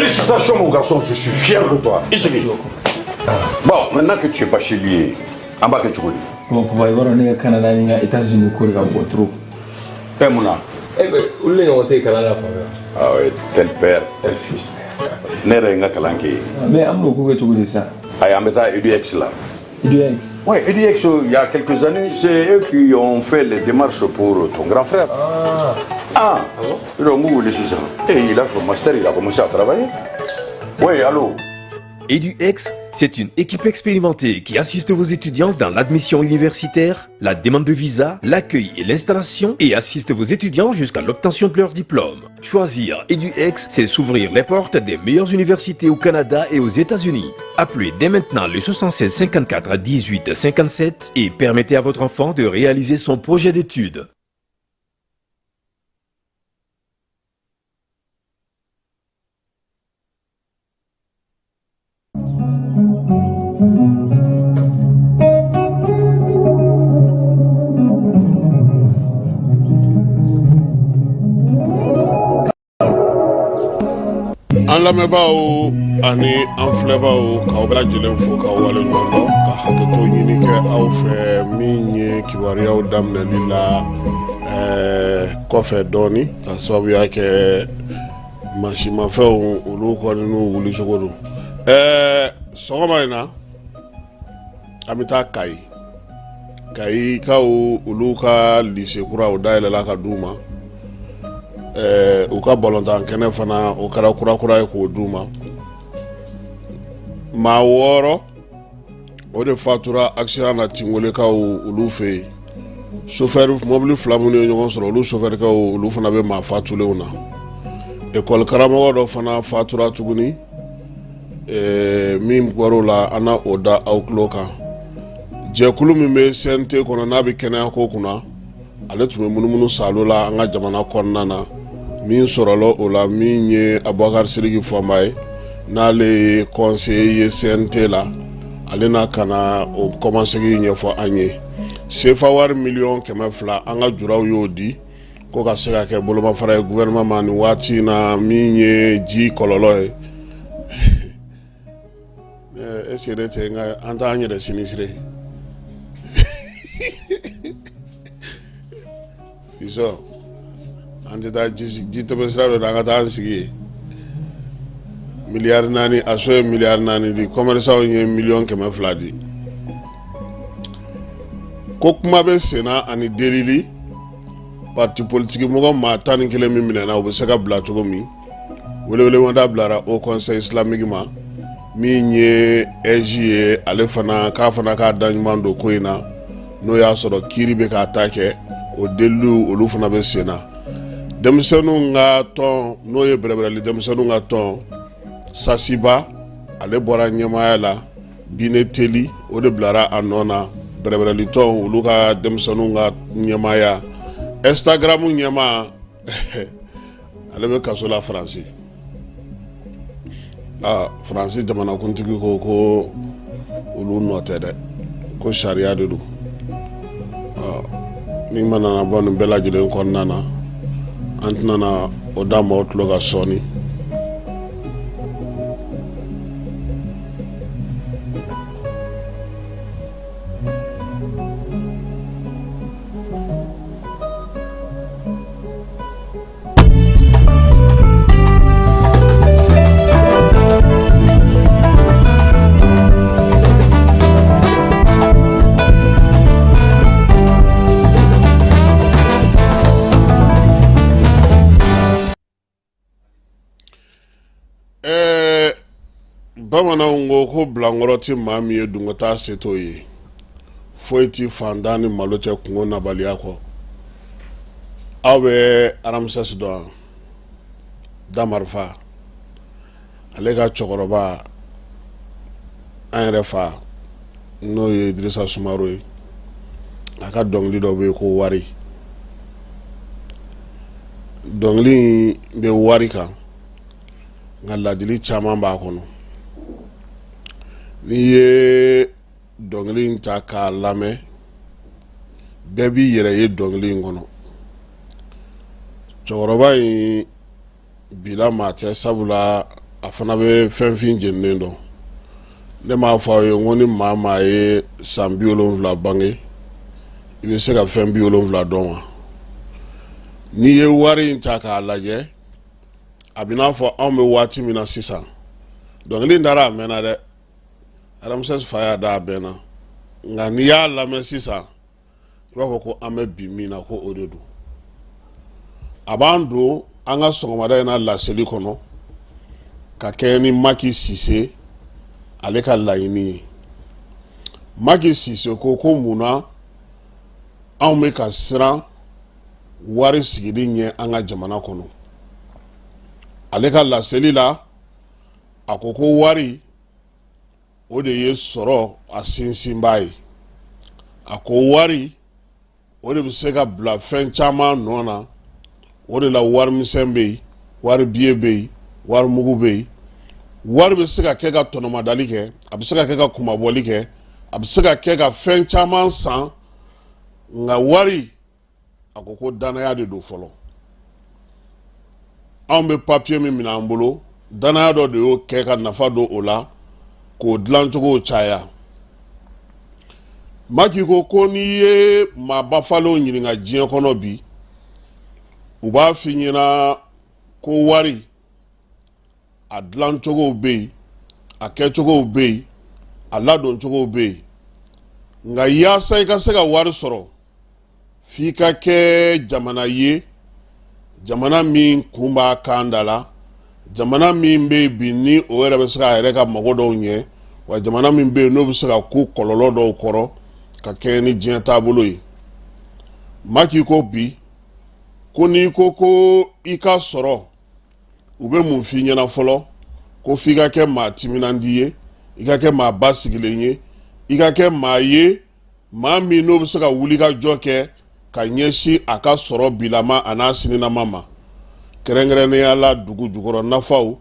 Félicitations mon garçon, je suis fier de toi. I sigi. Bon, maintenant que tu es bachelier, an b'a kɛ cogo di? Bon papa, i b'a dɔn ne ka Canada ni n ka États-Unis ko de ka bon trop. E mun na? Eh ben, olu de ɲɔgɔn tɛ yen kalan na fan fɛ. Ah ouais, tel père, tel fils. Ne yɛrɛ ye n ka kalan kɛ yen. Mais an bɛn'o ko kɛ cogo di sisan? Ayi, an bɛ taa EDUX la. EDUX. Oui, EDUX, il y a quelques années, c'est eux qui ont fait les démarches pour ton grand frère. Ah. Ah, Ah bon? Donc, vous voulez ça. Et il a son master, il a commencé à travailler. Oui, allô? EduX, c'est une équipe expérimentée qui assiste vos étudiants dans l'admission universitaire, la demande de visa, l'accueil et l'installation et assiste vos étudiants jusqu'à l'obtention de leur diplôme. Choisir EduX, c'est s'ouvrir les portes des meilleures universités au Canada et aux États-Unis. Appelez dès maintenant le 76 54 18 57 et permettez à votre enfant de réaliser son projet d'études. An lamɛnbaaw ani an filɛbaaw, k'aw bɛɛ lajɛlen fo k'aw waleɲuman dɔn, ka hakɛto ɲini kɛ aw fɛ min ye kibaruyaw daminɛli la kɔfɛ dɔɔni, ka sababuya kɛ mansimafɛnw olu kɔni n'u wulicogo don. Sɔgɔma in na, an bɛ taa Kayi. Kayikaw, olu ka lycée kura o dayɛlɛla ka d'u ma. U ka balontan kɛnɛ fana, o kɛra kurakura ye k'o d'u ma. Maa 6, o de fatura accident na Tingolekaw olu fɛ yen. Chauffeur mobili fila minnu ye ɲɔgɔn sɔrɔ, olu chauffeurkɛw, olu fana bɛ maa fatulenw na. Ekɔli karamɔgɔ dɔ fana fatura tuguni. Min bɔr'o la, an na o da aw tulo kan. Jɛkulu min bɛ CNT kɔnɔ, n'a bɛ kɛnɛyako kunna, ale tun bɛ munumunu saalo la an ka jamana kɔnɔna na. Min sɔrɔla o la, min ye Abubakar Sidiki Fɔnba ye, n'ale ye conseiller ye CNT la, ale na ka na o kɔmasegin ɲɛfɔ an ye. Sefa wari miliyɔn 200, an ka juraw y'o di ko ka se ka kɛ bolomafara ye gouvernement ma nin waati in na, min ye ji kɔlɔlɔ ye. Est-ce que ne tɛ nka an t'an yɛrɛ sinisire fisɔn, an tɛ taa ji tɛmɛ sira dɔ la, an ka taa an sigi yen. Miliyari 4, ASSO ye miliyari 4 di, commerçant ye miliyɔn 200 di. Ko kuma bɛ senna ani delili parti politique mɔgɔ maa 11 min minɛna, u bɛ se ka bila cogo min. Welewelemada bilara Haut Conseil islamique ma, min ye AIGE ye, ale fana k'a fana k'a da ɲuman don ko in na, n'o y'a sɔrɔ kiiri bɛ k'a ta kɛ. O deliliw, olu fana bɛ sen na. Denmisɛnninw ka tɔn, n'o ye bɛrɛbɛrɛli denmisɛnninw ka tɔn Sasiba, ale bɔra ɲɛmaaya la. Bine Teli, o de bilara a nɔ na bɛrɛbɛrɛli tɔn olu ka denmisɛnninw ka ɲɛmaaya. Instagram ɲɛmaa, ale bɛ kaso la Faransi. Aa, Faransi jamanakuntigi ko ko olu nɔ tɛ dɛ, ko sariya de don. Min mana na bɔ nin bɛɛ lajɛlen kɔnɔna na, an tɛna na o da maaw tulo kan sɔɔni. Bamananw ko ko bilankɔrɔ tɛ maa min ye dungɔta se t'o ye. Foyi tɛ fantan ni malo cɛ kungo nabaliya kɔ. Aw bɛ Ramsès dɔn, Damarifa, ale ka cɛkɔrɔba, an yɛrɛ fa, n'o ye Dirisa Sumaro ye, a ka dɔnkili dɔ bɛ yen ko wari. Dɔnkili in bɛ wari kan, nka ladili caman b'a kɔnɔ. N'i ye dɔnkili in ta k'a lamɛn, bɛɛ b'i yɛrɛ ye dɔnkili in kɔnɔ. Cɛkɔrɔba in bila maa tɛ, sabula A fana bɛ fɛnfin jeninen dɔn. Ne m'a fɔ aw ye n ko ni maa maa ye san 70 bange, i bɛ se ka fɛn 70 dɔn wa? N'i ye wari in ta k'a lajɛ, a bɛ n'a fɔ anw bɛ waati min na sisan, dɔnkili in dara a mɛnna dɛ. Ramsès fa y'a da a bɛnna, nka n'i y'a lamɛn sisan, i b'a fɔ ko an bɛ bi min na, ko o de don. A b'an don an ka sɔgɔmada in na laseli kɔnɔ ka kɛɲɛ ni Maki Sise ale ka laɲini ye. Maki Sise ko ko mun na anw bɛ ka siran wari sigili ɲɛ an ka jamana kɔnɔ? Ale ka laseli la, a ko ko wari o de ye sɔrɔ a sinsinbaa ye. A ko wari o de bɛ se ka bila fɛn caman nɔ na. O de la warimisɛn bɛ yen, wari biye bɛ yen, wari mugu bɛ yen. Wari bɛ se ka kɛ ka tɔnɔmadali kɛ, a bɛ se ka kɛ ka kunmabɔli kɛ, a bɛ se ka kɛ ka fɛn caman san. Nka wari, a ko ko danaya de don fɔlɔ. Anw bɛ papiye min minɛ an bolo, danaya dɔ de y'o kɛ ka nafa don o la k'o dilancogo caya. Maki ko ko n'i ye maa bafalenw ɲininka diɲɛ kɔnɔ bi, u b'a f'i ɲɛna ko wari a dilancogow bɛ yen, a kɛcogow bɛ yen, a ladoncogow bɛ yen. Nka yaasa i ka se ka wari sɔrɔ, f'i ka kɛ jamana ye, jamana min kun b'a kan da la, jamana min bɛ yen bi ni o yɛrɛ bɛ se k'a yɛrɛ ka mago dɔw ɲɛ, wa jamana min bɛ yen n'o bɛ se ka ku kɔlɔlɔ dɔw kɔrɔ ka kɛɲɛ ni diɲɛ taabolo ye. Maki ko bi ko n'i ko ko i ka sɔrɔ, u bɛ mun f'i ɲɛna fɔlɔ? Ko f'i ka kɛ maa timinandi ye, i ka kɛ maa basigilen ye, i ka kɛ maa ye, maa min n'o bɛ se ka wuli ka jɔ kɛ ka ɲɛsin a ka sɔrɔ bilama a n'a sininama ma, kɛrɛnkɛrɛnnenya la dugu jukɔrɔ nafaw,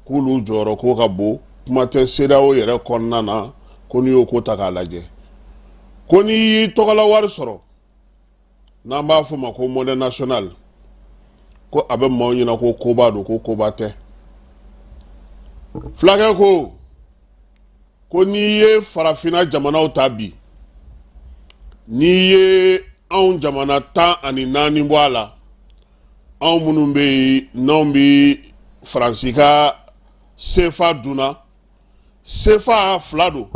k'olu jɔyɔrɔ ko ka bon. Kuma tɛ CEDEAO yɛrɛ kɔnɔna na. Ko n'i y'o ko ta k'a lajɛ, ko n'i y'i tɔgɔla wari sɔrɔ, n'an b'a fɔ ma ko monnaie nationale, ko a bɛ maaw ɲɛna ko koba don, ko koba tɛ. Fulakɛ ko ko n'i ye farafinna jamanaw ta bi, n'i ye anw jamana 14 bɔ a la, anw minnu bɛ yen n'anw bɛ Faransi ka sefa dunna, sefa fila don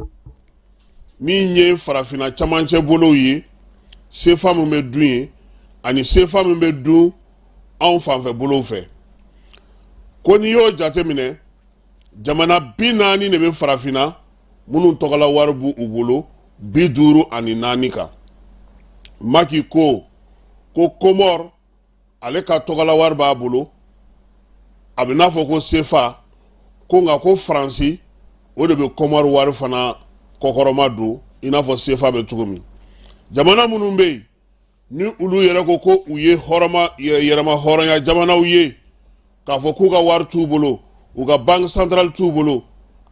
min ye farafinna camancɛ bolow ye, sefa min bɛ dun yen ani sefa min bɛ dun anw fanfɛ bolow fɛ, ko n'i y'o jateminɛ, jamana 40 de bɛ farafinna minnu tɔgɔla wari b'u u bolo 54 kan. Maki ko ko Komɔri, ale ka tɔgɔla wari b'a bolo, a bɛ n'a fɔ ko sefa ko, nka ko Faransi o de bɛ Kɔmɔri wari fana kɔkɔrɔma don i n'a fɔ sefa bɛ cogo min. Jamana minnu bɛ yen ni olu yɛrɛ ko ko u ye yɛrɛma hɔrɔnya jamanaw ye, k'a fɔ k'u ka wari t'u bolo, u ka banque centrale t'u bolo,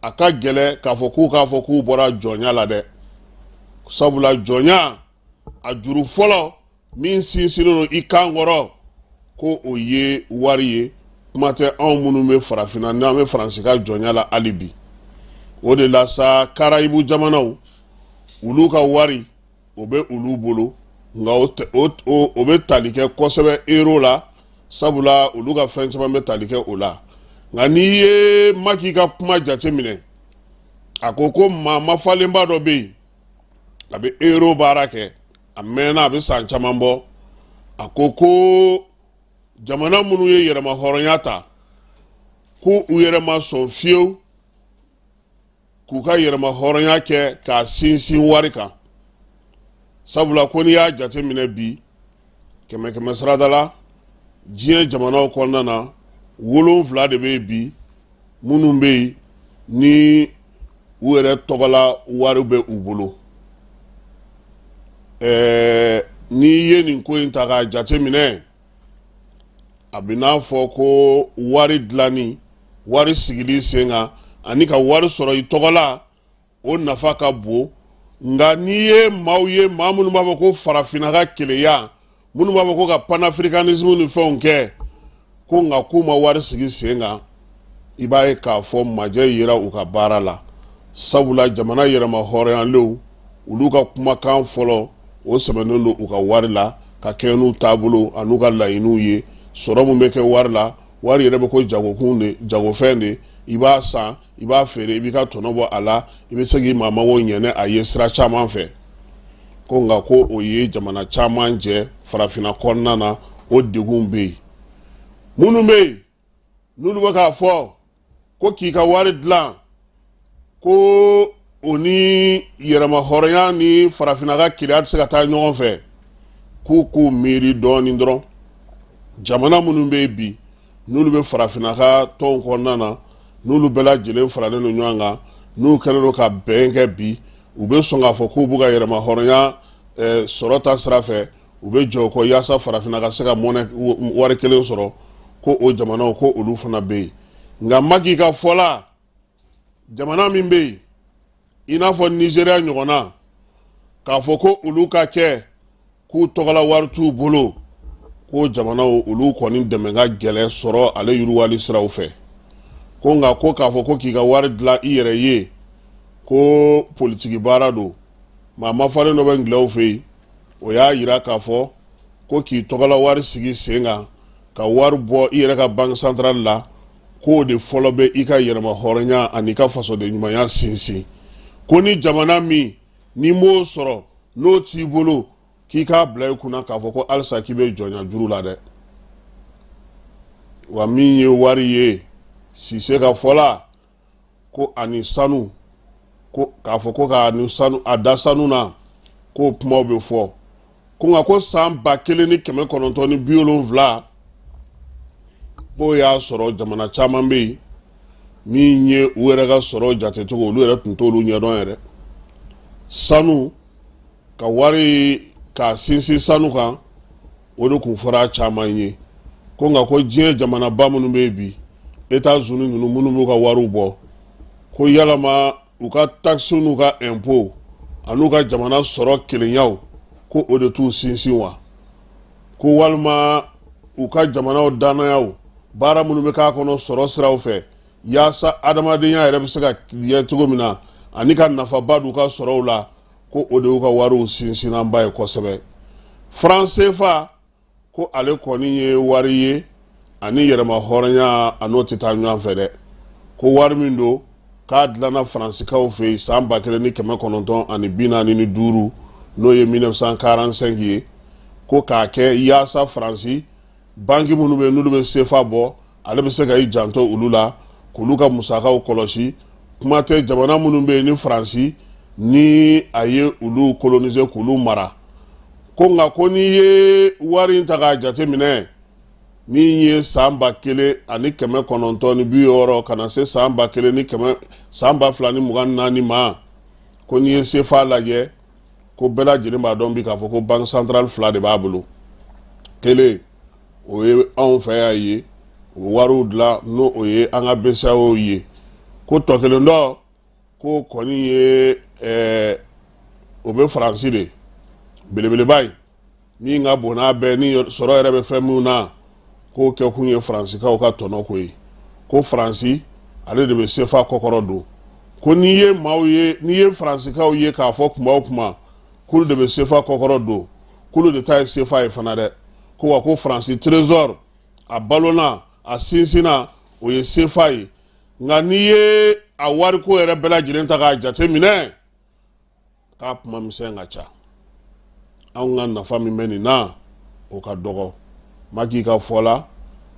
a ka gɛlɛn k'a fɔ k'u k'a fɔ k'u bɔra jɔnya la dɛ. Sabula jɔnya a juru fɔlɔ min sinsinnen don i kan kɔrɔ, ko o ye wari ye. Kuma tɛ anw minnu bɛ farafinna n'an bɛ Faransi ka jɔnya la hali bi. O de la sa, Karayibu jamanaw, olu ka wari o bɛ olu bolo, nka o bɛ tali kɛ kosɛbɛ euro la, sabula olu ka fɛn caman bɛ tali kɛ o la. Nka n'i ye Maki ka kuma jateminɛ, a ko ko maa mafalenba dɔ bɛ yen, a bɛ euro baara kɛ, a mɛnna, a bɛ san caman bɔ. A ko ko jamana minnu ye yɛrɛma hɔrɔnya ta, ko u yɛrɛ ma sɔn fiyewu k'u ka yɛrɛma hɔrɔnya kɛ k'a sinsin wari kan, sabula ko n'i y'a jateminɛ bi, kɛmɛ kɛmɛ sarada la, diɲɛ jamanaw kɔnɔna na, 7 de bɛ yen bi minnu bɛ yen ni u yɛrɛ tɔgɔla wari bɛ u bolo. N'i ye nin ko in ta k'a jateminɛ, a bɛ n'a fɔ ko wari dilanni, wari sigili sen kan ani ka wari sɔrɔ i tɔgɔ la, o nafa ka bon. Nka n'i ye maaw ye, maa minnu b'a fɔ ko farafinna ka keleya, minnu b'a fɔ ko ka panafricanisme ni fɛnw kɛ, ko nka k'u ma wari sigi sen kan, I b'a ye k'a fɔ majɛ yera u ka baara la, sabula jamana yɛrɛma hɔrɔnyalenw, olu ka kumakan fɔlɔ, o sɛbɛnnen don u ka wari la ka kɛɲɛ n'u taabolo an'u ka laɲiniw ye. Sɔrɔ min bɛ kɛ wari la, wari yɛrɛ bɛ ko jagokun de, jagofɛn de. I b'a san, i b'a feere, i b'i ka tɔnɔ bɔ a la, i bɛ se k'i maa mago ɲɛ a ye sira caman fɛ. Ko nka ko o ye jamana caman jɛ farafinna kɔnɔna na, o degun bɛ yen. Minnu bɛ yen n'olu bɛ k'a fɔ ko k'i ka wari dilan, ko o ni yɛrɛma hɔrɔnya ni farafinna ka kelenya tɛ se ka taa ɲɔgɔn fɛ, k'u miiri dɔɔnin dɔrɔn. Jamana minnu bɛ yen bi, n'olu bɛ farafinna ka tɔnw kɔnɔna na, n'olu bɛɛ lajɛlen faralen don ɲɔgɔn kan, n'u kɛlen don ka bɛn kɛ bi, u bɛ sɔn k'a fɔ k'u b'u ka yɛrɛma hɔrɔnya sɔrɔ ta sira fɛ, u bɛ jɔ o kɔ yaasa farafinna ka se ka mɔnɛ wari kelen sɔrɔ, ko o jamanaw, ko olu fana bɛ yen. Nka Maki ka fɔ la, jamana min bɛ yen i n'a fɔ Nizeriya ɲɔgɔnna, k'a fɔ ko olu ka kɛ k'u tɔgɔla wari t'u bolo, ko jamanaw olu kɔni dɛmɛ ka gɛlɛn sɔrɔ ale yiriwali siraw fɛ. Ko nka ko k'a fɔ ko k'i ka wari dilan i yɛrɛ ye, ko politiki baara don. Maa mafalen dɔ bɛ ngilɛw fɛ yen, o y'a yira k'a fɔ ko k'i tɔgɔla wari sigi sen kan, ka wari bɔ i yɛrɛ ka banque centrale la, k'o de fɔlɔ bɛ i ka yɛrɛma hɔrɔnya ani ka fasoden ɲumanya sinsin. Ko ni jamana min n'i m'o sɔrɔ, n'o t'i bolo, k'i k'a bila i kunna k'a fɔ ko halisa k'i bɛ jɔnya juru la dɛ. Wa min ye wari ye, Sise ka fɔ la, ko ani sanu, ko k'a fɔ ko k'a ni sanu a da sanu na, k'o kumaw bɛ fɔ. Ko nka ko san 1970, k'o y'a sɔrɔ jamana caman bɛ yen min ye u yɛrɛ ka sɔrɔ jatecogo, olu yɛrɛ tun t'olu ɲɛdɔn yɛrɛ. Sanu ka wari k'a sinsin sanu kan, o de kun fɔra caman ye. Ko nka ko diɲɛ jamanaba minnu bɛ yen bi, États-Unis ninnu, minnu b'u ka wariw bɔ, ko yalama u ka taxes n'u ka impôts an'u ka jamana sɔrɔ kelenyaw, ko o de t'u sinsin wa? Ko walima u ka jamanaw dannayaw, baara minnu bɛ k'a kɔnɔ sɔrɔ siraw fɛ, yaasa adamadenya yɛrɛ bɛ se ka yɛ cogo min na ani ka nafaba d'u ka sɔrɔw la, ko o de y'u ka wariw sinsinnanba ye kosɛbɛ. Franc CFA, ko ale kɔni ye wari ye ani yɛrɛma hɔrɔnya a n'o tɛ taa ɲɔgɔn fɛ dɛ. Ko wari min don, k'a dilanna faransikaw fɛ yen san 1945, n'o ye 1945 ye, ko k'a kɛ yaasa Faransi banki minnu bɛ yen, n'olu bɛ sefa bɔ, ale bɛ se ka i janto olu la, k'olu ka musakaw kɔlɔsi. Kuma tɛ jamana minnu bɛ yen ni Faransi ni a ye olu coloniser, k'olu mara. Ko nka ko n'i ye wari in ta k'a jateminɛ, min ye san 1960 ka na se san ba kelen ni kɛmɛ san 2024 ma, ko n'i ye sefa lajɛ, ko bɛɛ lajɛlen b'a dɔn bi k'a fɔ ko banque centrale fila de b'a bolo. Kelen, o ye anw fɛ yan ye, o bɛ wariw dilan, n'o o ye an ka BCEAO ye. Ko tɔ kelen dɔ, k'o kɔni ye o bɛ Faransi de, belebeleba ye min ka bon n'a bɛɛ ni sɔrɔ yɛrɛ bɛ fɛn minnu na, k'o kɛkun ye Faransikaw ka tɔnɔ ko ye. Ko Faransi ale de bɛ sefa kɔkɔrɔ don. Ko n'i ye maaw ye, n'i ye Faransikaw ye k'a fɔ kuma o kuma k'olu de bɛ sefa kɔkɔrɔ don, k'olu de ta ye sefa ye fana dɛ. Ko wa ko Faransi trésor a balona, a sinsinna, o ye sefa ye. Nka n'i ye a wariko yɛrɛ bɛɛ lajɛlen ta k'a jate minɛ, k'a kuma misɛn ka ca, anw ka nafa min bɛ nin na, o ka dɔgɔ. Maki ka fɔ la,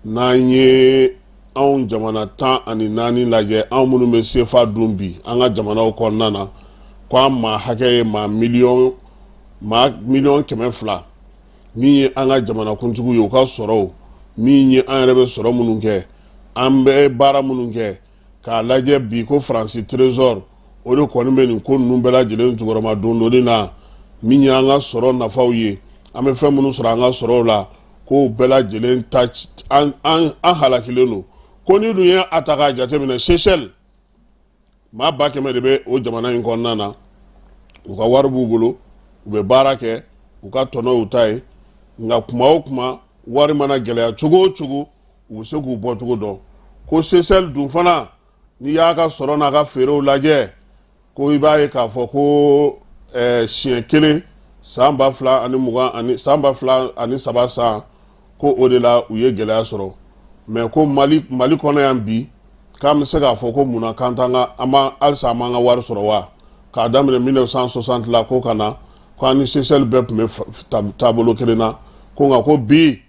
n'an ye anw jamana 14 lajɛ, anw minnu bɛ sefa dun bi an ka jamanaw kɔnɔna na, ko an maa hakɛ ye maa 200 miliyɔn. Min ye an ka jamanakuntigiw ye, u ka sɔrɔw, min ye an yɛrɛ bɛ sɔrɔ minnu kɛ, an bɛ baara minnu kɛ, k'a lajɛ bi, ko Faransi trésor o de kɔni bɛ nin ko ninnu bɛɛ lajɛlen jukɔrɔma dondonni na. Min ye an ka sɔrɔ nafaw ye, an bɛ fɛn minnu sɔrɔ an ka sɔrɔw la, k'o bɛɛ lajɛlen ta, an halakilen don. Ko ni dun ye a ta k'a jateminɛ, Seychelles, maa 100 000 de bɛ o jamana in kɔnɔna na. U ka wari b'u bolo, u bɛ baara kɛ, u ka tɔnɔ y'u ta ye. Nka kuma o kuma, wari mana gɛlɛya cogo o cogo, u bɛ se k'u bɔ cogo dɔn. Ko Seychelles dun fana, n'i y'a ka sɔrɔ n'a ka feerew lajɛ, ko i b'a ye k'a fɔ ko siɲɛ kelen san 2020 ani san 2003 san, ko o de la u ye gɛlɛya sɔrɔ. Mais ko Mali kɔnɔ yan bi, k'an bɛ se k'a fɔ ko munna k'an t'an ka an ma halisa an m'an ka wari sɔrɔ wa? K'a daminɛ 1960 la ko ka na, ko an ni Seychelles bɛɛ tun bɛ taabolo kelen na, ko nka ko bi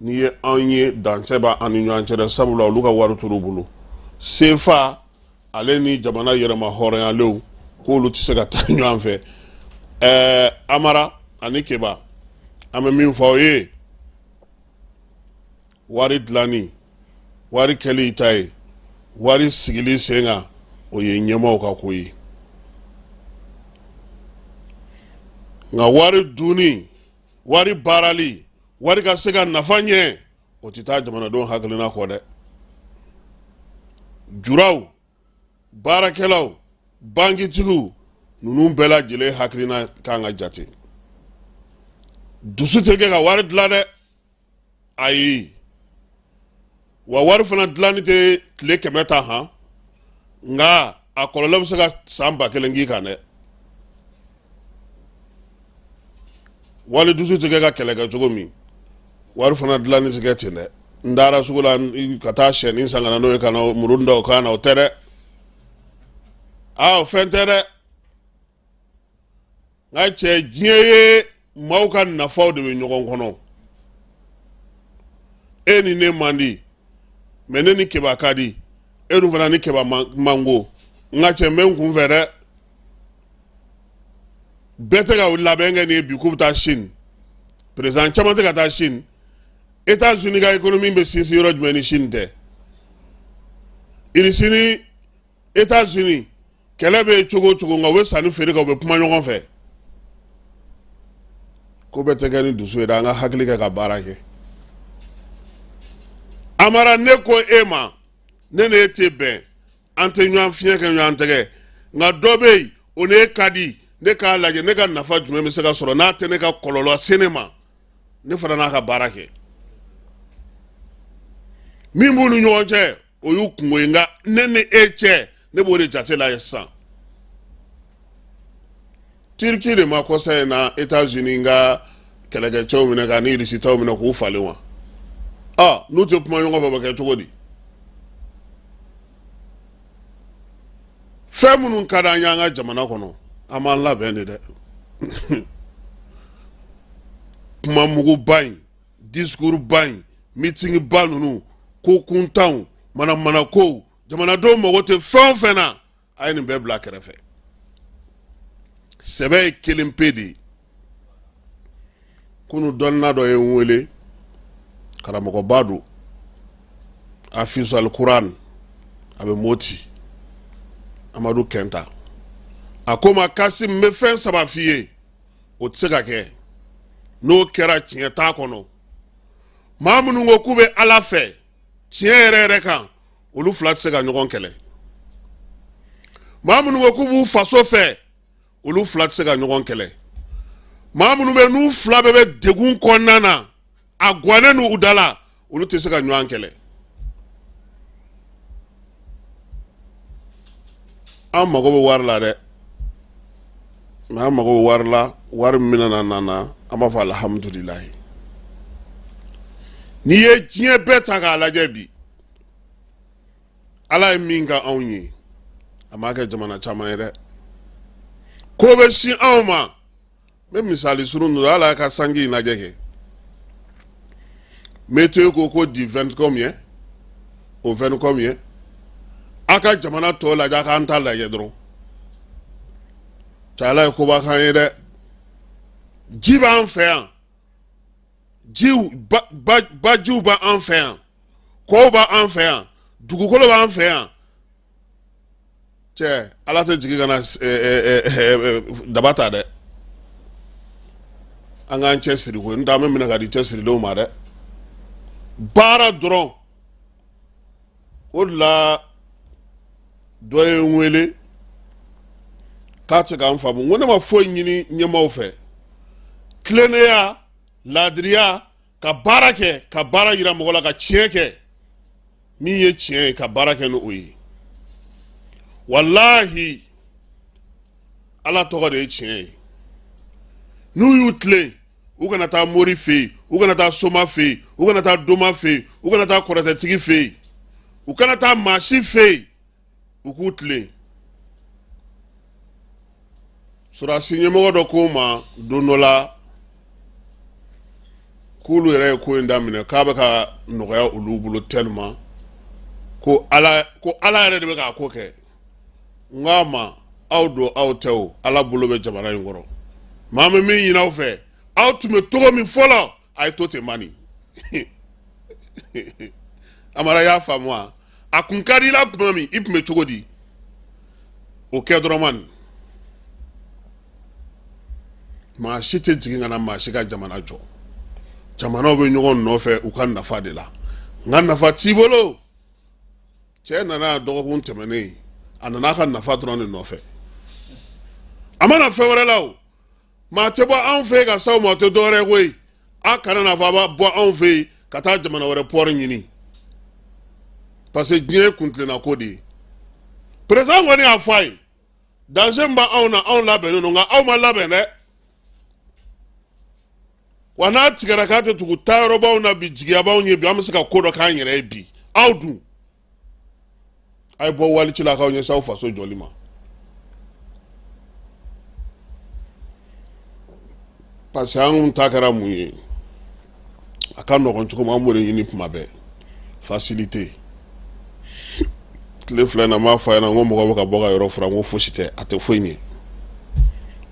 n'i ye an ye, dancɛ b'an ni ɲɔgɔn cɛ dɛ, sabula olu ka wari tor'u bolo. CFA ale ni jamana yɛrɛma hɔrɔnyalenw, k'olu tɛ se ka taa ɲɔgɔn fɛ. Amara ani Keba, an bɛ min fɔ aw ye, wari dilanni, wari kɛli i ta ye, wari sigili sen kan, o ye ɲɛmaaw ka ko ye. Nka wari dunni, wari baarali, wari ka se ka nafa ɲɛ, o tɛ taa jamanadenw hakilina kɔ dɛ. Juraw, baarakɛlaw, bankitigiw, ninnu bɛɛ lajɛlen hakilina kan ka jate. Dusu tɛ kɛ ka wari dilan dɛ, ayi. Wa wari fana dilanni tɛ tile 100 ta han, nka a kɔlɔlɔ bɛ se ka san 1000 k'i kan dɛ. Wali dusu tɛ kɛ ka kɛlɛ kɛ cogo min, wari fana dilanni tɛ kɛ ten dɛ. N taara sugu la ka taa sɛnin san ka na n'o ye ka na muru da o kan na, o tɛ dɛ. Aa, o fɛn tɛ dɛ. Nka cɛ, diɲɛ ye maaw ka nafaw de bɛ ɲɔgɔn kɔnɔ. E ni ne man di, mais ne ni Keba ka di, e dun fana ni Keba man go. Nka cɛ, n bɛ n kun fɛ dɛ. Bɛɛ tɛ ka labɛn kɛ nin ye bi k'u bɛ taa Chine. Président caman tɛ ka taa Chine. États-Unis ka économie bɛ sinsin yɔrɔ jumɛn ni Chine tɛ? Irisi ni États-Unis kɛlɛ bɛ cogo o cogo, nka u bɛ sanni feere kɛ, u bɛ kuma ɲɔgɔn fɛ. Ko bɛɛ tɛ kɛ ni dusu ye dɛ, an ka hakili kɛ ka baara kɛ. Amara, ne ko e ma, ne ni e tɛ bɛn, an tɛ ɲɔgɔn fiɲɛ kɛ ɲɔgɔn tɛgɛ, nka dɔ bɛ yen, o ni e ka di, ne k'a lajɛ ne ka nafa jumɛn bɛ se ka sɔrɔ n'a tɛ ne ka kɔlɔlɔ se ne ma, ne fana n'a ka baara kɛ. Min b'u ni ɲɔgɔn cɛ, o y'u kungo ye, nka ne ni e cɛ, ne b'o de jate la sisan. Turki de ma kɔsa in na États-Unis ka kɛlɛkɛcɛw minɛ ka ni Irisi taw minɛ k'u falen wa? Ɔ, n'u tɛ kuma ɲɔgɔn fɛ, o bɛ kɛ cogo di? Fɛn minnu ka d'an ye an ka jamana kɔnɔ, an b'an labɛn de dɛ. Kuma muguba in, discours ba in, meeting ba ninnu, ko kuntanw, manamana kow, jamanadenw mago tɛ fɛn o fɛn na, a ye nin bɛɛ bila kɛrɛfɛ. Sɛbɛ ye kelen pe de ye. Kunu dɔnna dɔ ye n wele, karamɔgɔba don, hafizu alikuran, a bɛ Moti, Amadu Kɛnta. A ko ma, Kasim, n bɛ fɛn saba f'i ye, o tɛ se ka kɛ, n'o kɛra tiɲɛ t'a kɔnɔ. Maa minnu ko k'u bɛ Ala fɛ tiɲɛ yɛrɛ yɛrɛ kan, olu fila tɛ se ka ɲɔgɔn kɛlɛ. Maa minnu ko k'u b'u faso fɛ, olu fila tɛ se ka ɲɔgɔn kɛlɛ. Maa minnu bɛ n'u fila bɛɛ bɛ degun kɔnɔna na, a gannen n'u da la, olu tɛ se ka ɲɔgɔn kɛlɛ. An mago bɛ wari la dɛ, mais an mago bɛ wari la, wari min bɛna na na, an b'a fɔ alihamudulilayi. N'i ye diɲɛ bɛɛ ta k'a lajɛ bi, Ala ye min kɛ anw ye, a m'a kɛ jamana caman ye dɛ. Ko bɛ sin anw ma. N bɛ misali surun dɔ, ala ka sanji in lajɛ kɛ. Météo ko ko du 20 combien au 20 combien. A ka jamana tɔ lajɛ, a k'an ta lajɛ dɔrɔn. Cɛ, Ala ye koba k'an ye dɛ. Ji b'an fɛ yan, jiw bajiw b'an fɛ yan, kɔw b'an fɛ yan, dugukolo b'an fɛ yan. Cɛ, Ala tɛ jigin ka na daba ta dɛ. An k'an cɛ siri koyi, n'o tɛ an bɛ minɛ ka di cɛsirilenw ma dɛ. Baara dɔrɔn. O de la dɔ ye n wele k'a tɛ k'an faamu. N ko ne ma foyi ɲini ɲɛmaaw fɛ, tilennenya, laadiriya, ka baara kɛ, ka baara yira mɔgɔ la, ka tiɲɛ kɛ. Min ye tiɲɛ ye, ka baara kɛ ni o ye. Walahi, Ala tɔgɔ de ye tiɲɛ ye. N'u y'u tilen, u kana taa mori fɛ yen, u kana taa soma fɛ yen, u kana taa doma fɛ yen, u kana taa kɔrɔtɛtigi fɛ yen, u kana taa maa si fɛ yen, u k'u tilen. Sɔrɔdasi ɲɛmɔgɔ dɔ ko ma don dɔ la k'olu yɛrɛ ye ko in daminɛ k'a bɛ ka nɔgɔya olu bolo tellement ko ala ko ala yɛrɛ de bɛ k'a ko kɛ. N k'a ma, aw don aw tɛ o, Ala bolo bɛ jamana in kɔrɔ. Maa min min ɲini aw fɛ, aw tun bɛ cogo min fɔlɔ, a ye to ten mani. Amara y'a faamu wa? A kun ka di i la tuma min, i tun bɛ cogo di, o kɛ dɔrɔn mani. Maa si tɛ jigin ka na maa si ka jamana jɔ. Jamanaw bɛ ɲɔgɔn nɔfɛ u ka nafa de la, nka nafa t'i bolo. Cɛ nana dɔgɔkun tɛmɛnen, a nana a ka nafa dɔrɔn de nɔfɛ, a ma na fɛn wɛrɛ la. O maa tɛ bɔ anw fɛ yen ka s'aw ma, o tɛ dɔwɛrɛ ye koyi. A kana n'a fɔ a b'a bɔ anw fɛ yen ka taa jamana wɛrɛ pɔri ɲini, parce que diɲɛ ye kuntilenna ko de ye. Président kɔni y'a fɔ a ye, danger min b'anw na, anw labɛnnen don, nka aw ma labɛn dɛ. Wa n'a tigɛra k'a tɛ tugu taayɔrɔ b'anw na bi, jigiya b'anw ye bi, an bɛ se ka ko dɔ k'an yɛrɛ ye bi. Aw dun, a ye bɔ wali ci la k'aw ɲɛsin aw faso jɔli ma, parce que anw ta kɛra mun ye? A ka nɔgɔn cogo min, an b'o de ɲini tuma bɛɛ, facilité. Tile 2 in na, n b'a fɔ a ɲɛna n ko mɔgɔw bɛ ka bɔ ka yɔrɔ furan, n ko fosi tɛ, a tɛ foyi ɲɛ.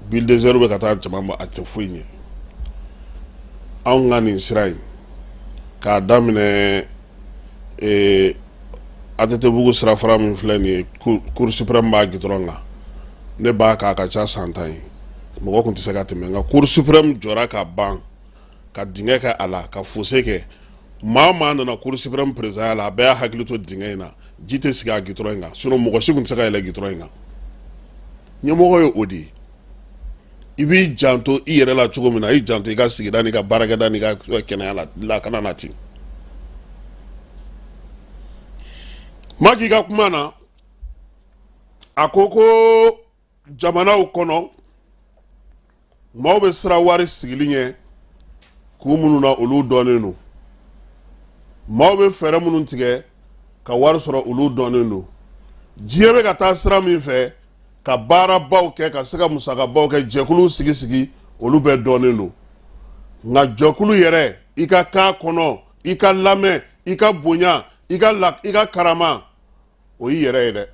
Bulldozer bɛ ka taa jama ma, a tɛ foyi ɲɛ. Anw ka nin sira in, k'a daminɛ ATT-bugu sirafara min filɛ nin ye, Cour suprême b'a gidɔrɔn kan, ne b'a k'a ka ca san 10 ye, mɔgɔ tun tɛ se ka tɛmɛ. Nka Cour suprême jɔra ka ban ka dingɛ kɛ a la, ka fossé kɛ. Maa o maa nana Cour suprême président la, a bɛɛ y'a hakili to dingɛ in na, ji tɛ sigi a gidɔrɔn in kan, sinon mɔgɔ si tun tɛ se ka yɛlɛ gidɔrɔn in kan. Ɲɛmɔgɔ ye o de ye. I b'i janto i yɛrɛ la cogo min na, i janto i ka sigida n'i ka baarakɛda n'i ka kɛnɛya la, lakana na ten. Maki ka kuma na, a ko ko jamanaw kɔnɔ, maaw bɛ siran wari sigili ɲɛ k'u minnu na, olu dɔnnen don. Maaw bɛ fɛɛrɛ minnu tigɛ ka wari sɔrɔ, olu dɔnnen don. Diɲɛ bɛ ka taa sira min fɛ ka baarabaw kɛ, ka se ka musakabaw kɛ, jɛkuluw sigi sigi, olu bɛɛ dɔnnen don. Nka jɛkulu yɛrɛ, i ka k'a kɔnɔ, i ka lamɛn, i ka bonya, i ka karama, o y'i yɛrɛ ye dɛ.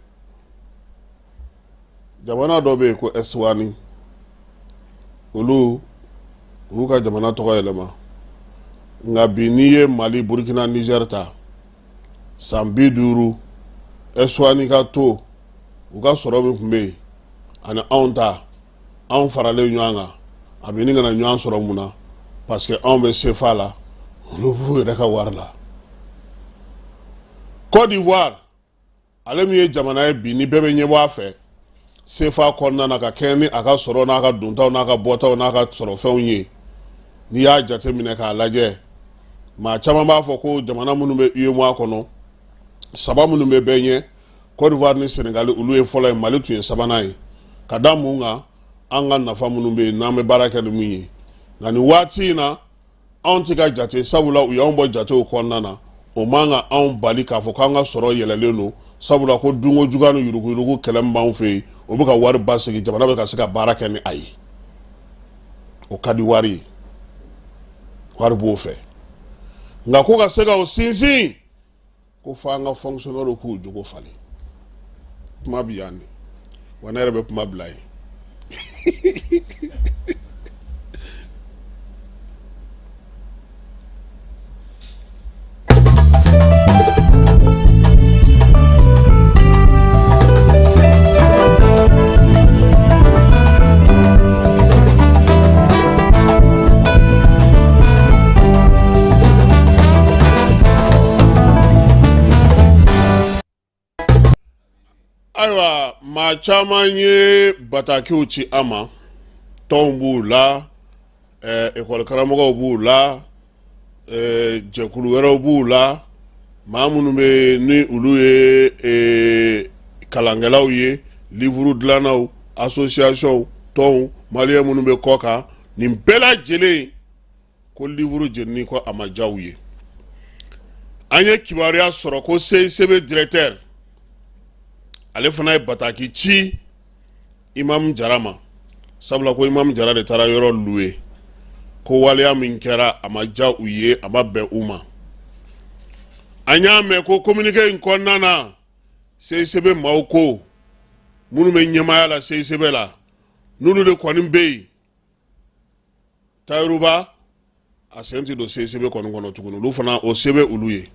Jamana dɔ bɛ yen ko Eswatini, olu u y'u ka jamana tɔgɔ yɛlɛma. Nka bi, n'i ye Mali, Burukina, Nizɛri ta, san 50 Eswatini ka to, u ka sɔrɔ min tun bɛ yen ani anw ta, anw faralen ɲɔgɔn kan, a bɛ ɲini ka na ɲɔgɔn sɔrɔ. Mun na? Parce que anw bɛ sefa la, olu b'u yɛrɛ ka wari la. Côte d'Ivoire, ale min ye jamana ye bi ni bɛɛ bɛ ɲɛbɔ a fɛ sefa kɔnɔna na, ka kɛɲɛ ni a ka sɔrɔ n'a ka dontaw n'a ka bɔtaw n'a ka sɔrɔfɛnw ye, n'i y'a jateminɛ k'a lajɛ, maa caman b'a fɔ ko jamana minnu bɛ UEMOA kɔnɔ, saba minnu bɛ bɛɛ ɲɛ, Côte d'Ivoire ni Sénégal, olu ye fɔlɔ ye, Mali tun ye sabanan ye. Ka da mun kan? An ka nafa minnu bɛ yen n'an bɛ baara kɛ ni mun ye. Nka nin waati in na, anw tɛ ka jate, sabula u y'anw bɔ jatew kɔnɔna na. O man ka anw bali k'a fɔ k'an ka sɔrɔ yɛlɛlen don, sabula ko dunko juguya ni yuruguyurugu kɛlɛ min b'anw fɛ yen, o bɛ ka wari basigi, jamana bɛ ka se ka baara kɛ ni a ye. O ka di wari ye, wari b'o fɛ. Nka ko ka se ka o sinsin, ko fo an ka fonctionnaire k'u jogo falen. Kuma bi yan de wa, ne yɛrɛ bɛ kuma bila yen. Ayiwa, maa caman ye batakiw ci an ma. Tɔnw b'u la, ekɔli karamɔgɔw b'u la, jɛkulu wɛrɛw b'u la. Maa minnu bɛ ni olu ye kalankɛlaw ye, livre dilannaw, association, tɔnw, maliyɛn minnu bɛ kɔ kan, nin bɛɛ lajɛlen ko livre jenini ko a ma diya u ye. An ye kibaruya sɔrɔ ko CICB directeur, ale fana ye bataki ci Imam Jara ma, sabula ko Imam Jara de taara yɔrɔ louer, ko waleya min kɛra a ma diya u ye, a ma bɛn u ma. An y'a mɛn ko communiqué in kɔnɔna na, CICB maaw ko minnu bɛ ɲɛmaaya la CICB la, n'olu de kɔni bɛ yen, Tahirou Bah a sen tɛ don CICB kɔni kɔnɔ tuguni. Olu fana o se bɛ olu ye,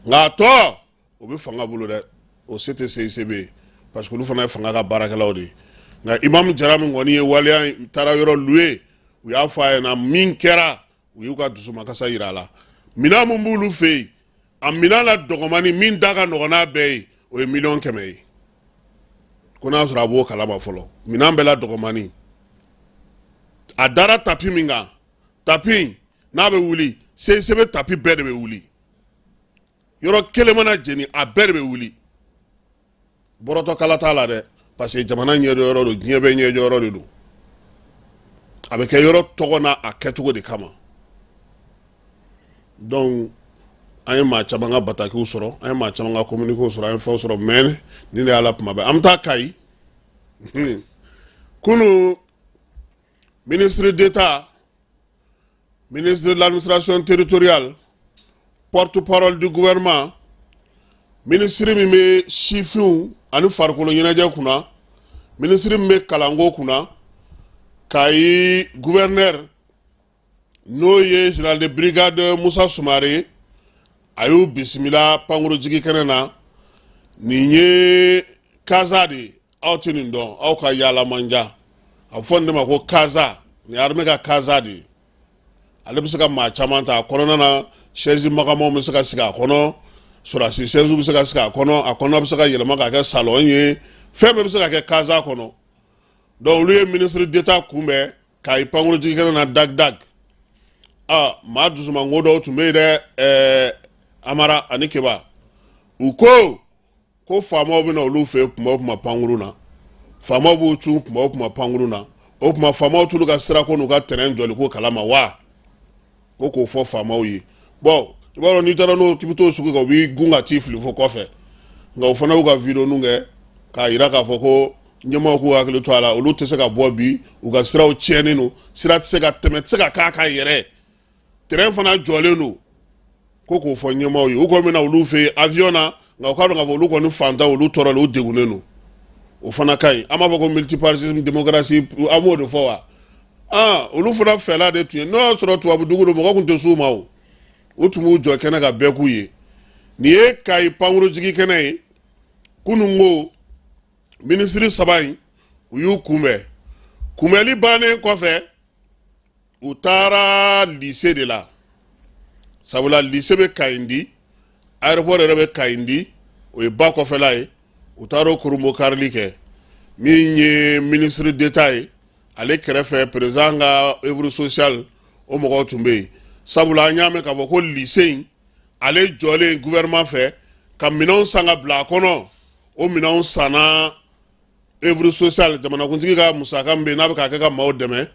nka a tɔ o bɛ fanga bolo dɛ, o se tɛ CICB ye, parce que olu fana ye fanga ka baarakɛlaw de ye. Nka Imam Jara min kɔni ye waleya taara yɔrɔ louer, u y'a fɔ a ɲɛna min kɛra, u y'u ka dusumakasa yira a la. Minɛn min b'olu fɛ yen, a minɛn la dɔgɔmani min da ka nɔgɔn n'a bɛɛ ye, o ye 100 000 000 ye. Ko n'a sɔrɔ a b'o kalama fɔlɔ, minɛn bɛɛ la dɔgɔmani, a dara tapis min kan, tapis n'a bɛ wuli, CICB tapis bɛɛ de bɛ wuli. Yɔrɔ kelen mana jeni, a bɛɛ de bɛ wuli. Bɔrɔtɔkala t'a la dɛ, parce que jamana ɲɛjɔ yɔrɔ don, diɲɛ bɛɛ ɲɛjɔ yɔrɔ de don. A bɛ kɛ yɔrɔ tɔgɔ n'a a kɛcogo de kama. Donc an ye maa caman ka batakiw sɔrɔ, an ye maa caman ka communiquéw sɔrɔ, an ye fɛnw sɔrɔ, mais nin de y'a la kuma bɛɛ. An bɛ taa Kayi. Kunu, ministre d'État, ministre de l'Administration territoriale, porte-parole du gouvernement, ministre min bɛ sifinw ani farikolo ɲɛnajɛ kunna, ministre min bɛ kalanko kunna, Kayi gouverneur, n'o ye général de brigade Musa Sumare, a y'u bisimila pankurujigi kɛnɛ na. Nin ye CASA de ye, aw tɛ nin dɔn, aw ka yaala man ja. A bɛ fɔ nin de ma ko CASA. Nin ye armée ka CASA de ye. Ale bɛ se ka maa caman ta a kɔnɔna na, chaise magamaw bɛ se ka sigi a kɔnɔ, sɔrɔdasi chaise bɛ se ka sigi a kɔnɔ, a kɔnɔ bɛ se ka yɛlɛma ka kɛ salon ye, fɛn bɛɛ bɛ se ka kɛ CASA kɔnɔ. Donc olu ye ministre d'État kunbɛn Kayi pankurujigi kɛnɛ na dag dag. Aa, maa dusumango dɔw tun bɛ yen dɛ. Amara ani Keba, u ko ko faamaw bɛ na olu fɛ kuma o kuma pankuru na, faamaw b'u cun kuma o kuma pankuru na. O tuma faamaw t'olu ka sirako n'u ka terrain jɔli ko kalama wa? Ko k'o fɔ faamaw ye. Bon, i b'a dɔn, n'i taara n'o k'i bɛ t'o sugu kan, u b'i gun ka t'i fili fo kɔfɛ. Nka o fana y'u ka vidéo kɛ k'a yira k'a fɔ ko ɲɛmaaw k'u hakili to a la, olu tɛ se ka bɔ bi, u ka siraw tiɲɛnen don, sira tɛ se ka tɛmɛ, tɛ se ka k'a kan yɛrɛ, terrain fana jɔlen don. Ko k'o fɔ ɲɛmaaw ye. U kɔni bɛna olu fɛ yen avion na, nka u k'a dɔn k'a fɔ olu kɔni fantan, olu tɔɔrɔlen, u degunnen don. O fana ka ɲi. An b'a fɔ ko multipartisme, démocratie, an b'o de fɔ wa? Aa, olu fana fɛla de tun ye. N'o y'a sɔrɔ tubabu dugu don, mɔgɔ tun tɛ s'u ma. O u tun b'u jɔ kɛnɛ ka bɛɛ k'u ye. Nin ye Kayi pankurujigi kɛnɛ ye. Kunun ko minisiri saba in, u y'u kunbɛn. Kunbɛnli bannen kɔfɛ, u taara lycée de la, sabula lycée bɛ Kayindi, aéroport yɛrɛ bɛ Kayindi, o ye ba kɔfɛla ye. U taara o kurunbonkarili kɛ. Min ye ministre d'État ye, ale kɛrɛfɛ, président ka œuvre sociale o mɔgɔw tun bɛ yen, sabula an y'a mɛn k'a fɔ ko lycée in, ale jɔlen gouvernement fɛ ka minɛnw san ka bila a kɔnɔ, o minɛnw sanna œuvre sociale, jamanakuntigi ka musaka min bɛ yen n'a bɛ k'a kɛ ka maaw dɛmɛ,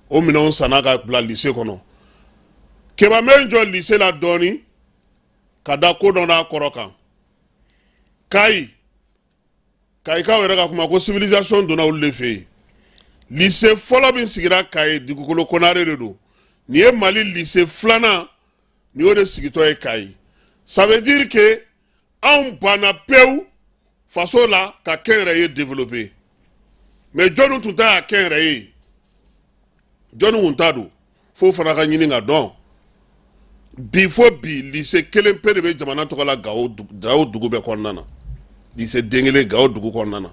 o minɛnw sanna ka bila lycée kɔnɔ. Keba, bɛ jɔ lycée la dɔɔni ka da ko dɔ n'a kɔrɔ kan. Kayi, Kayikaw yɛrɛ ka kuma ko civilisation donna olu de fɛ yen. Lycée fɔlɔ min sigira Kayi, Dugukolo Konare de don. Nin ye Mali lycée filanan, nin y'o de sigitɔ ye Kayi. Ça veut dire que anw banna pewu faso la ka kɛnyɛrɛye développer. Mais jɔnni tun ta y'a kɛnyɛrɛye? Jɔnni tun ta don? F'o fana ka ɲini ka dɔn. Bi fo bi, lycée kelen pe de bɛ jamana tɔgɔ la Gawo, Gawo dugu bɛɛ kɔnɔna na, lycée den kelen Gawo dugu kɔnɔna na.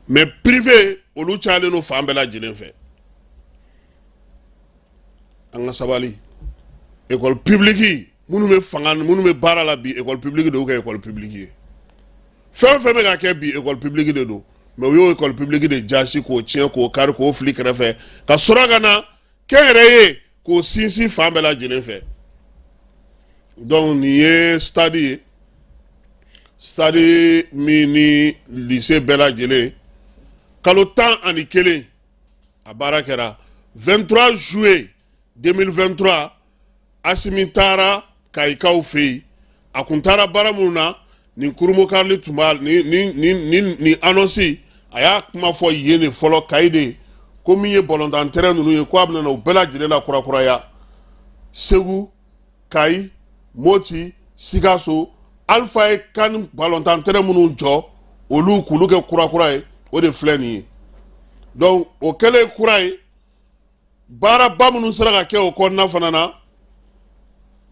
Mais privé, olu cayalen don fan bɛɛ lajɛlen fɛ. An ka sabali. École publique minnu bɛ fanga, minnu bɛ baara la bi, école publique de y'u kɛ école publique ye. Fɛn o fɛn bɛ ka kɛ bi, école publique de don. Mais u y'o école publique de jasi k'o tiɲɛ, k'o kari, k'o fili kɛrɛfɛ, ka sɔrɔ ka na kɛnyɛrɛye k'o sinsin fan bɛɛ lajɛlen fɛ. Donc nin ye stade ye, stade min ni lycée bɛɛ lajɛlen, kalo 11 a baara kɛra. 23 juillet 2023, Asimi taara Kayikaw fɛ yen. A kun taara baara minnu na, nin kurunbonkarili tun b'a ni ni ni ni ni annonce, a y'a kuma fɔ yen de fɔlɔ Kayi de, ko min ye balontan terrain ninnu ye, ko a bɛna o bɛɛ lajɛlen la kurakuraya Segu, Kayi, Moti, Sikaso. Alifa ye kan balontan terrain minnu jɔ, olu k'olu kɛ kurakura ye, o de filɛ nin ye. Donc o kɛlen kura ye, baaraba minnu sera ka kɛ o kɔnɔna fana na,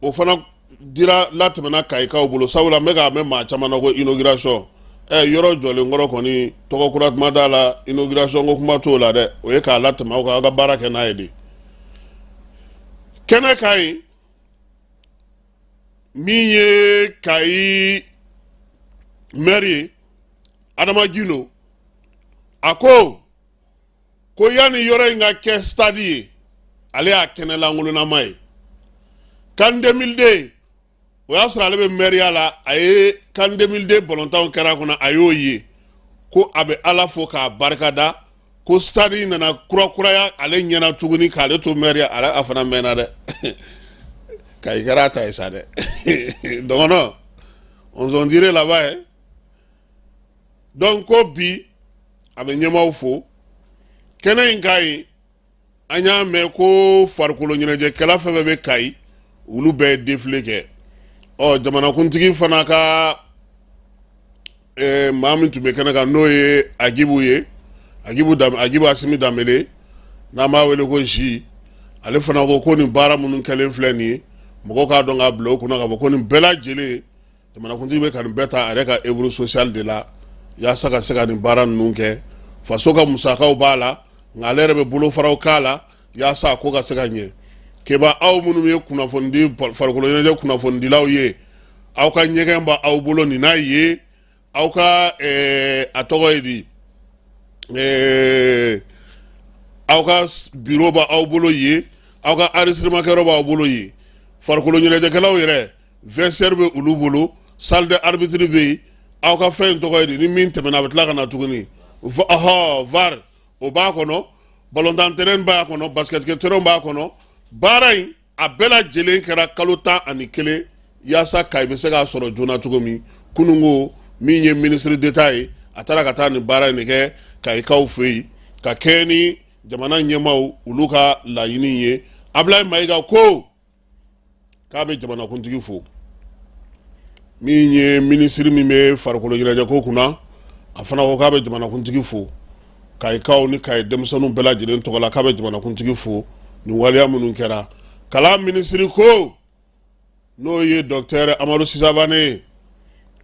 o fana dira latɛmɛna Kayikaw bolo. Sabula n bɛ k'a mɛn maa caman na ko inauguration, yɔrɔ jɔlen kɔrɔ kɔni, tɔgɔ kura kuma t'a la, inauguration ko kuma t'o la dɛ. O ye k'a latɛmɛ aw kan, aw ka baara kɛ n'a ye de. Kɛnɛ kan yen, min ye Kayi maire ye, Adama Gindo, a ko yanni yɔrɔ in ka kɛ stade ye, ale y'a kɛnɛ lankolonnama ye. CAN 2002, o y'a sɔrɔ ale bɛ mɛriya la, a ye CAN 2002 balontanw kɛra a kɔnɔ, a y'o ye. Ko a bɛ Ala fo k'a barikada ko stade in nana kurakuraya ale ɲɛna tuguni k'ale to mɛriya. Ale a fana mɛnna dɛ, Kayi kɛra a ta ye sa dɛ. Dɔgɔnɔ, on s'en dirait là-bas hein. Donc ko bi a bɛ ɲɛmaaw fo kɛnɛ in ka yen. An y'a mɛn ko farikolo ɲɛnajɛkɛla fɛn fɛn bɛ Kayi, olu bɛɛ ye défilé kɛ. Ɔ, jamanakuntigi fana ka maa min tun bɛ kɛnɛ kan, n'o ye Agibu ye, Agibu Asimi Danbele, n'an b'a wele ko Zi, ale fana ko nin baara minnu kɛlen filɛ nin ye, mɔgɔw k'a dɔn k'a bila o kunna k'a fɔ ko nin bɛɛ lajɛlen, jamanakuntigi bɛ ka nin bɛɛ ta a yɛrɛ ka œuvre sociale de la yaasa ka se ka nin baara ninnu kɛ. Faso ka musakaw b'a la, nka ale yɛrɛ bɛ bolofaraw k'a la yaasa a ko ka se ka ɲɛ. Keba, aw minnu ye kunnafonidi, farikolo ɲɛnajɛ kunnafonidilaw ye, aw ka ɲɛgɛn b'aw bolo nin n'a ye, aw ka a tɔgɔ ye di, aw ka bureau b'aw bolo yen, aw ka enregistrement kɛyɔrɔ b'aw bolo yen. Farikolo ɲɛnajɛkɛlaw yɛrɛ, vestiaire bɛ olu bolo, salle de arbitre bɛ yen. Aw ka fɛn in tɔgɔ ye di, ni min tɛmɛna a bɛ tila ka na tuguni, ɔhɔ, VAR o b'a kɔnɔ, balontan terrain b'a kɔnɔ, basket terrain b'a kɔnɔ. Baara in a bɛɛ lajɛlen kɛra kalo 11 yaasa Kayi bɛ se k'a sɔrɔ joona cogo min. Kununko, min ye ministre d'État ye, a taara ka taa nin baara in de kɛ Kayikaw fɛ yen ka kɛɲɛ ni jamana ɲɛmaaw olu ka laɲini ye. Abulayi Mayiga ko k'a bɛ jamanakuntigi fo. Min ye minisiri min bɛ farikolo ɲɛnajɛko kunna, a fana ko k'a bɛ jamanakuntigi fo Kayikaw ni Kayi denmisɛnninw bɛɛ lajɛlen tɔgɔ la, k'a bɛ jamanakuntigi fo nin waleya minnu kɛra. Kalan minisiri ko, n'o ye docteur Amadu Sisavane ye,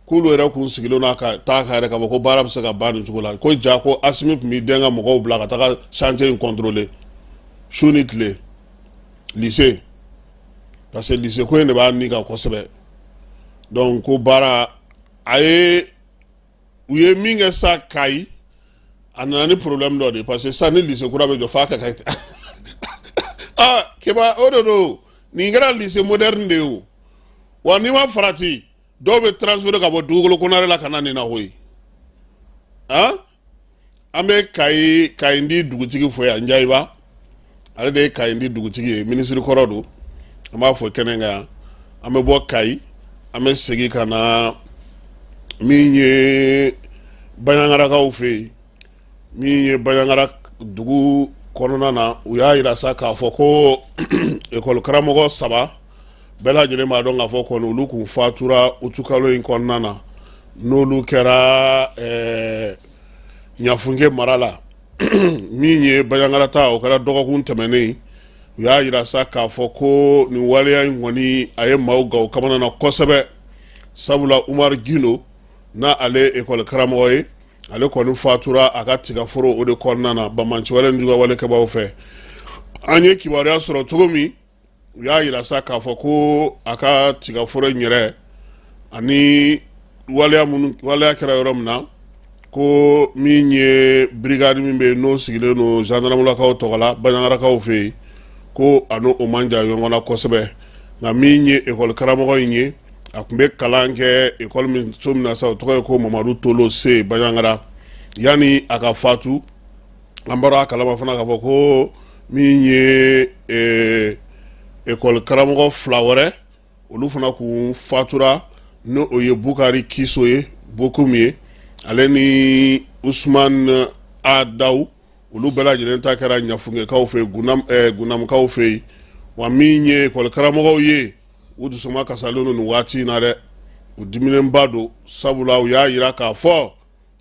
k'olu yɛrɛ kun sigilen n'a ka taa ka yɛrɛ k'a fɔ ko baara bɛ se ka ban nin cogo la, ko ja ko Asimi tun b'i den ka mɔgɔw bila ka taga chantier in contrôler su ni tile lycée, parce que lycée ko in de b'a ni kan kosɛbɛ. Donc ko baara a ye, u ye min kɛ sa Kayi, a nana ni problème dɔ de ye, parce que sisan ni lycée kura bɛ jɔ f'a ka Kayi. Ah Keba, o de don, nin kɛra lycée moderne de ye o. Wa n'i ma farati, dɔw bɛ transférer ka bɔ Dugukolo Konare la ka na nin na koyi. Ah, an bɛ Kayi, Kayindi dugutigi fo yan, Njayiba, ale de ye Kayindi dugutigi ye, minisiri kɔrɔ don, an b'a fɔ kɛnɛ kan yan. An bɛ bɔ Kayi, an bɛ segin ka na min ye Baɲangarakaw fɛ yen, min ye Baɲangara dugu kɔnɔna na. U y'a yira sa k'a fɔ ko ekɔli karamɔgɔ saba bɛɛ lajɛlen b'a dɔn k'a fɔ kɔni olu kun fatura utukalo in kɔnɔna na, n'olu kɛra Ɲafunke mara la. Min ye Baɲangara ta, o kɛra dɔgɔkun tɛmɛnen. U y'a yira sa k'a fɔ ko nin waleya in kɔni, a ye maaw gan kamana na kosɛbɛ, sabula Umaru Gindo, n'a ale ekɔli karamɔgɔ ye, ale kɔni fatura a ka tigaforo o de kɔnɔna na banbaanciwale ni juguwale kɛbaaw fɛ. An ye kibaruya sɔrɔ cogo min, u y'a yira sa k'a fɔ ko a ka tigaforo in yɛrɛ ani waleya minnu waleya kɛra yɔrɔ min na, ko min ye brigade min bɛ yen, n'o sigilen don gendarmelakaw tɔgɔ la Baɲangarakaw fɛ yen, ko a n'o man jan ɲɔgɔn na kosɛbɛ. Nka min ye ekɔli karamɔgɔ in ye, a tun bɛ kalan kɛ ekɔli min so min na sa, o tɔgɔ ye ko Mamadu Tolo C Bandiagara. Yanni a ka fatu, an bɔra a kalama fana k'a fɔ ko min ye ekɔli karamɔgɔ fila wɛrɛ, olu fana kun fatura, n'o o ye Bukari Kiso ye, Bokum ye, ale ni Usman A Daw. Olu bɛɛ lajɛlen ta kɛra Ɲafungekaw fɛ yen, Gunamukaw fɛ yen. Wa min ye ekɔli karamɔgɔw ye, u dusuma kasalen don nin waati in na dɛ, u diminenba don, sabula u y'a jira k'a fɔ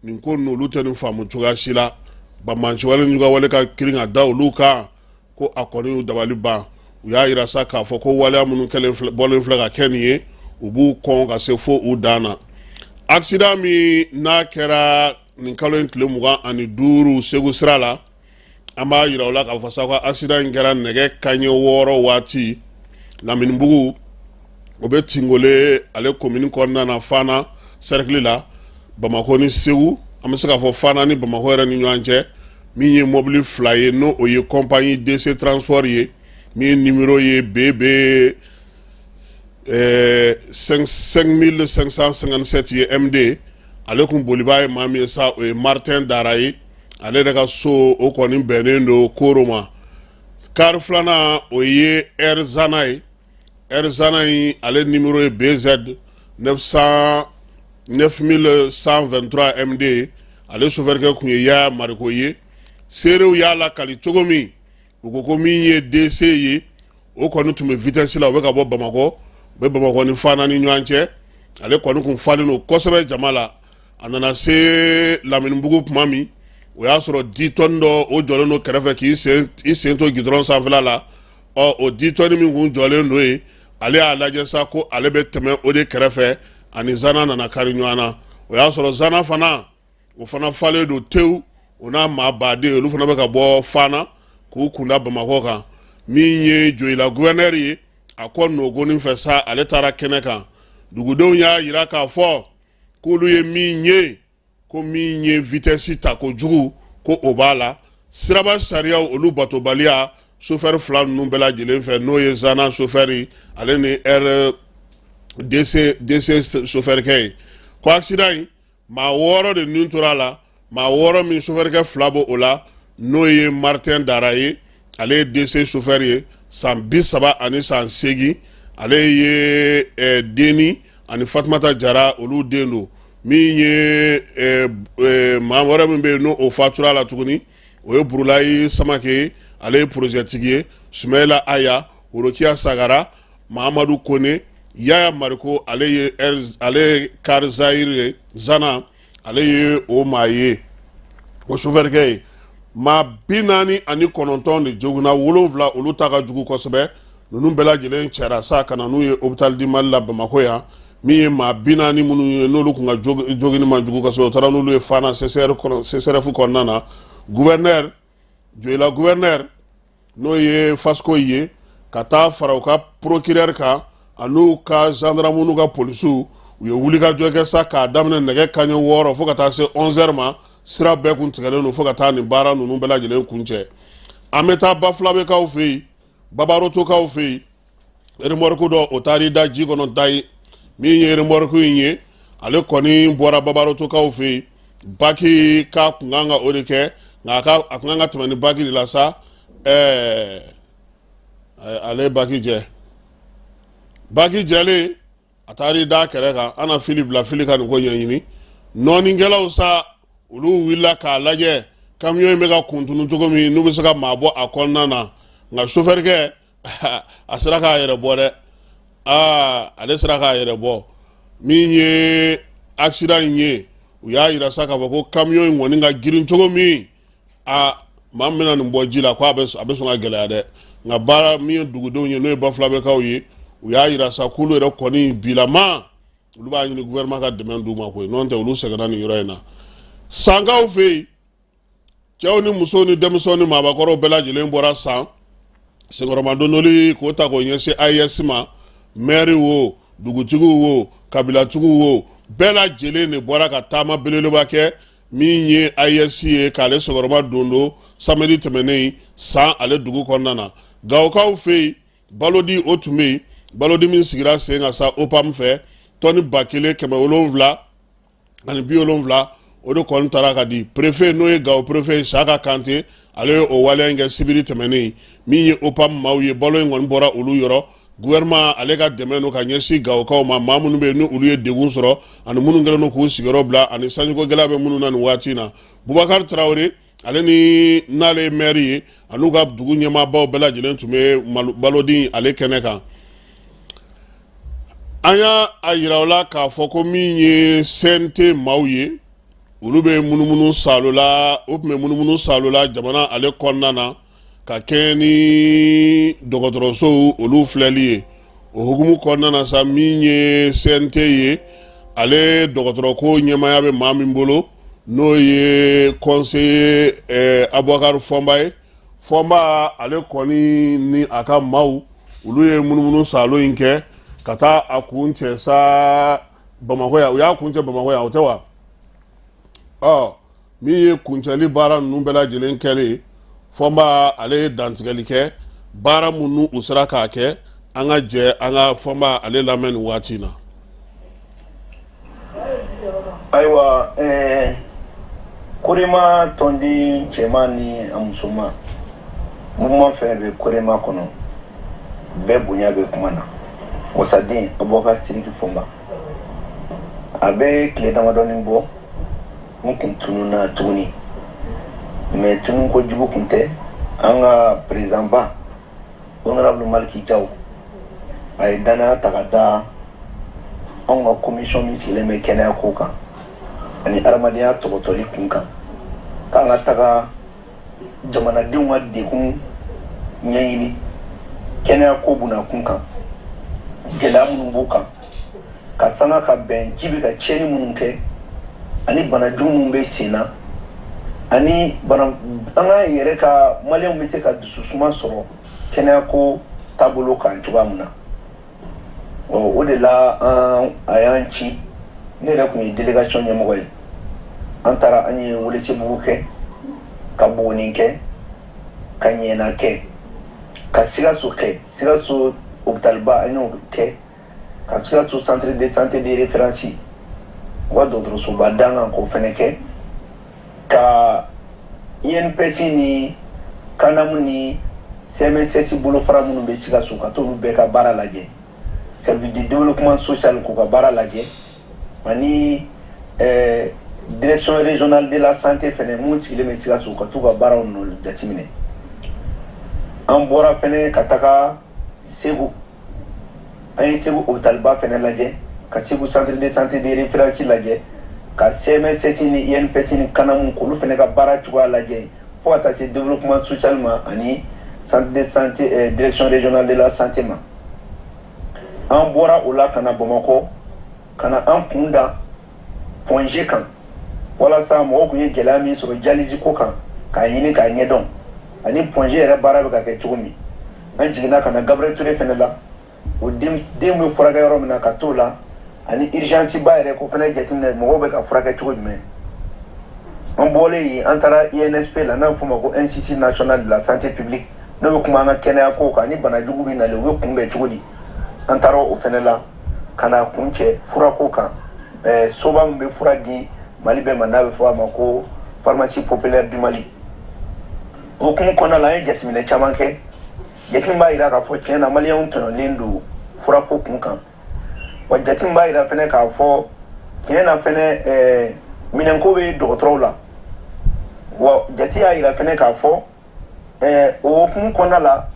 nin ko ninnu, olu tɛ nin faamu cogoya si la. Banbaanciwale ni juguyawale ka kirin ka da olu kan, ko a kɔni y'u dabali ban. U y'a jira sa k'a fɔ ko waleya minnu kɛlen bɔlen filɛ ka kɛ nin ye, u b'u kɔn ka se fo u dan na. Accident min n'a kɛra nin kalo in tile 25 Segu sira la, an b'a jira u la k'a fɔ sa ko accident in kɛra nɛgɛ kanɲɛ 6 waati Laminibugu, o bɛ Tingole ale komini kɔnɔna na, Fana cercle la, Bamakɔ ni Segu, an bɛ se k'a fɔ Fana ni Bamakɔ yɛrɛ ni ɲɔgɔn cɛ. Min ye mɔbili fila ye, n'o o ye compagnie DC Transport ye, min numéro ye BB 5557 ye MD, ale kun bolibaa ye maa min ye sa, o ye Martin Dara ye. Ale yɛrɛ ka so, o kɔni bɛnnen don Koro ma. Kari filanan, o ye Air Zana ye. Air Zana in, ale numéro ye BZ 900 9123 MD, ale sofɛrikɛ kun ye Yaya Mariko ye. Seerew y'a lakali cogo min, u ko ko min ye DC ye, o kɔni tun bɛ vitesse la, o bɛ ka bɔ Bamakɔ, o bɛ Bamakɔ ni Fana ni ɲɔgɔn cɛ. Ale kɔni kun falen don kosɛbɛ jama la. A nana se Laminibugu tuma min, o y'a sɔrɔ 10 tonnes dɔ, o jɔlen don kɛrɛfɛ k'i sen to gidɔrɔn sanfɛla la. Ɔ, o 10 tonnes min kun jɔlen don yen, ale y'a lajɛ sa ko ale bɛ tɛmɛ o de kɛrɛfɛ, ani Zana nana kari ɲɔgɔn na. O y'a sɔrɔ Zana fana, o fana falen don tewu, o n'a maa baden, olu fana bɛ ka bɔ Fana k'u kunda Bamakɔ kan. Min ye Joyila gouverneur ye, a kɔ nɔgɔnin fɛ sa, ale taara kɛnɛ kan. Dugudenw y'a jira k'a fɔ k'olu ye min ye, ko min ye vitesse ta kojugu, ko o b'a la, siraba sariyaw olu batobaliya sofɛri fila ninnu bɛɛ lajɛlen fɛ, n'o ye Zana sofɛri ale ni RDC DC sofɛrikɛ ye. Ko accident in, maa 6 de nin tora a la, maa 6 min sofɛrikɛ fila b'o o la, n'o ye Martin Dara ye, ale ye DC sofɛri ye, san 38 san 8, ale ye Deni ani Fatumata Jara, olu den don. Min ye maa wɛrɛ min bɛ yen, n'o o fatura la tuguni, o ye Burulayi Samake, ale ye porozɛtigi ye, Sumayila Aya, Worokiya Sagara, Mahamadu Kone, Yaya Mariko, ale ye kari Zayiri ye, Zana, ale ye o maa ye, o sofɛrikɛ ye. Maa 49 de joginna, 7 olu ta ka jugu kosɛbɛ. Ninnu bɛɛ lajɛlen cɛra sa ka na n'u ye hôpital du Mali la Bamakɔ yan. Min ye maa 40 minnu ye, n'olu kun ka jogini man jugu kosɛbɛ, o taara n'olu ye Fana CCR kɔnɔ, CSRéf kɔnɔna na. Gouverneur, Joyila gouverneur, n'o ye Fasiko ye, ka taa fara u ka procureur kan an'u ka gendarme n'u ka polisiw, u ye wulikajɔ kɛ sa k'a daminɛ nɛgɛ kanɲɛ 6 fo ka taa se 11 heures ma. Sira bɛɛ kun tigɛlen don fo ka taa nin baara ninnu bɛɛ lajɛlen kuncɛ. An bɛ taa Bafulabekaw fɛ yen, Babarotokaw fɛ yen. Remorque dɔ, o taar'i da ji kɔnɔ tayi. Min ye remorque in ye, ale kɔni bɔra Babarotokaw fɛ yen, baki k'a kun kan ka o de kɛ, nka a kun kan ka tɛmɛ ni baki de la sa. Ale baki jɛ, baki jɛlen, a taar'i da kɛrɛ kan. An na fili bila fili ka nin ko ɲɛɲini. Nɔɔnikɛlaw sa, olu wulila k'a lajɛ camion in bɛ ka kuntunu cogo min, n'u bɛ se ka maa bɔ a kɔnɔna na. Nka sofɛrikɛ, a sera k'a yɛrɛ bɔ dɛ. Aa, ale sera k'a yɛrɛ bɔ. Min ye accident in ye, u y'a yira sa k'a fɔ ko camion in kɔni ka girin cogo min, aa, maa min bɛna nin bɔ ji la, ko a bɛ sɔn ka gɛlɛya dɛ. Nka baara min ye dugudenw ye, n'o ye Bafulabɛkaw ye, u y'a yira sa k'olu yɛrɛ kɔni bilama, olu b'a ɲini gouvernement ka dɛmɛ d'u ma koyi, n'o tɛ olu sɛgɛnna nin yɔrɔ in na. Sankaw fɛ yen, cɛw ni musow ni denmisɛnw ni maabakɔrɔw bɛɛ lajɛlen bɔra san senkɔrɔmadondoli k'o ta k'o ɲɛsin AES ma. Maire wo, dugutigiw wo, kabilatigiw wo, bɛɛ lajɛlen de bɔra ka taama belebeleba kɛ. Min ye AES ye, k'ale senkɔrɔma don samedi tɛmɛnen san ale dugu kɔnɔna na, Gawokaw fɛ yen, balodi o tun bɛ yen. Balodi min sigira sen kan sa OPAM fɛ, tɔni 1770, o de kɔni taara ka di préfet, n'o ye Gawo préfet Saka Kante. Ale ye o waleya in kɛ sibiri tɛmɛnen. Min ye OPAM maaw ye, balo in kɔni bɔra olu yɔrɔ. Gouvernement ale ka dɛmɛ don ka ɲɛsin Gawokaw ma, maa minnu bɛ yen ni olu ye degun sɔrɔ ani minnu kɛlen don k'u sigiyɔrɔ bila ani sanjiko gɛlɛya bɛ minnu na nin waati in na. Bubakari Tarawele, ale ni n'ale ye maire ye, an'u ka dugu ɲɛmaabaw bɛɛ lajɛlen tun bɛ balodi ale kɛnɛ kan. An y'a a yira o la k'a fɔ ko min ye CNT maaw ye, olu bɛ munumunu saalo la, o tun bɛ munumunu saalo la jamana ale kɔnɔna na ka kɛɲɛ ni dɔgɔtɔrɔsow olu filɛli ye. O hukumu kɔnɔna na sa, min ye CNT ye, ale dɔgɔtɔrɔko ɲɛmaaya bɛ maa min bolo, n'o ye conseiller Abubakar Fɔnba ye. Fɔnba ale kɔni ni a ka maaw, olu ye munumunu saalo in kɛ ka taa a kuncɛ sa Bamakɔ yan. U y'a kuncɛ Bamakɔ yan, o tɛ wa? Ɔ, min ye kuncɛli baara ninnu bɛɛ lajɛlen kɛlen, Fɔnba ale ye dantigɛli kɛ baara minnu u sera k'a kɛ. An ka jɛ an ka Fɔnba ale lamɛn nin waati in na. Ayiwa, Korema tɔnden cɛman ni a musoman, mouvement fɛn bɛ Korema kɔnɔ, bɛɛ bonya bɛ kuma na. Wasaden Abubakar Sidiki Fɔnba, a bɛ tile damadɔni bɔ n kun tununna tuguni, mais tunun ko jugu kun tɛ. An ka président ba, honorable Maliki Jaw, a ye danaya ta ka da anw ka commission min sigilen bɛ kɛnɛya ko kan ani adamadenya tɔgɔtɔli kun kan, k'an ka taga jamanadenw ka degun ɲɛɲini kɛnɛya ko buna kun kan, gɛlɛya minnu b'u kan, ka sanga ka bɛn ji bɛ ka tiɲɛni minnu kɛ ani banajugu minnu bɛ sen na, ani bana an ka yɛrɛ ka maliyɛnw bɛ se ka dususuma sɔrɔ kɛnɛyako taabolo kan cogoya min na. Ɔ, o de la an a y'an ci. Ne yɛrɛ tun ye délégation ɲɛmɔgɔ ye. An taara, an ye Welesebugu kɛ, ka Buguni kɛ, ka Ɲɛna kɛ, ka Sikaso kɛ. Sikaso hôpitalba, an y'o kɛ, ka Sikaso centre de santé de référence, u ka dɔgɔtɔrɔsoba dankan, k'o fɛnɛ kɛ, ka INPS ni CANAM ni CMSS bolofara minnu bɛ Sikaso, ka t'olu bɛɛ ka baara lajɛ, service de développement social k'u ka baara lajɛ, ani direction régionale de la santé fɛnɛ mun sigilen bɛ Sikaso, ka t'u ka baaraw nɔ jateminɛ. An bɔra fɛnɛ ka taga Segu. An ye Segu hôpitalba fɛnɛ lajɛ, ka Segu centre de santé de référence lajɛ, ka CMSS ni INPS ni CANAM k'olu fɛnɛ ka baara cogoya lajɛ, fo ka taa se développement social ma ani centre de santé, direction régionale de la santé ma. An bɔra o la ka na Bamakɔ, ka na an kun da Point G kan, walasa mɔgɔw kun ye gɛlɛya min sɔrɔ dialyse ko kan, k'a ɲini k'a ɲɛdɔn ani Point G yɛrɛ baara bɛ ka kɛ cogo min. An jiginna ka na Gabriel Touré fɛnɛ la, o den bɛ furakɛ yɔrɔ min na, ka t'o la, ani urgence ba yɛrɛ ko fɛnɛ jateminɛ, mɔgɔw bɛ ka furakɛ cogo jumɛn. An bɔlen yen, an taara INSP la, n'a bɛ f'o ma ko Institut national de la santé publique, n'o bɛ kuma an ka kɛnɛya kow kan ni banajugu bɛ nalen, u bɛ kunbɛn cogo di. An taara o fɛnɛ la ka na kuncɛ furako kan, soba min bɛ fura di Mali bɛɛ ma, n'a bɛ fɔ a ma ko Pharmacie populaire du Mali. O hukumu kɔnɔna la, an ye jateminɛ caman kɛ. Jate min b'a jira k'a fɔ tiɲɛ na maliyɛnw tɔɲɔlen don furako kun kan. Wa jate min b'a jira fɛnɛ k'a fɔ tiɲɛ na fɛnɛ, minɛnko bɛ dɔgɔtɔrɔw la. Wa jate y'a jira fɛnɛ k'a fɔ o hukumu kɔnɔna la,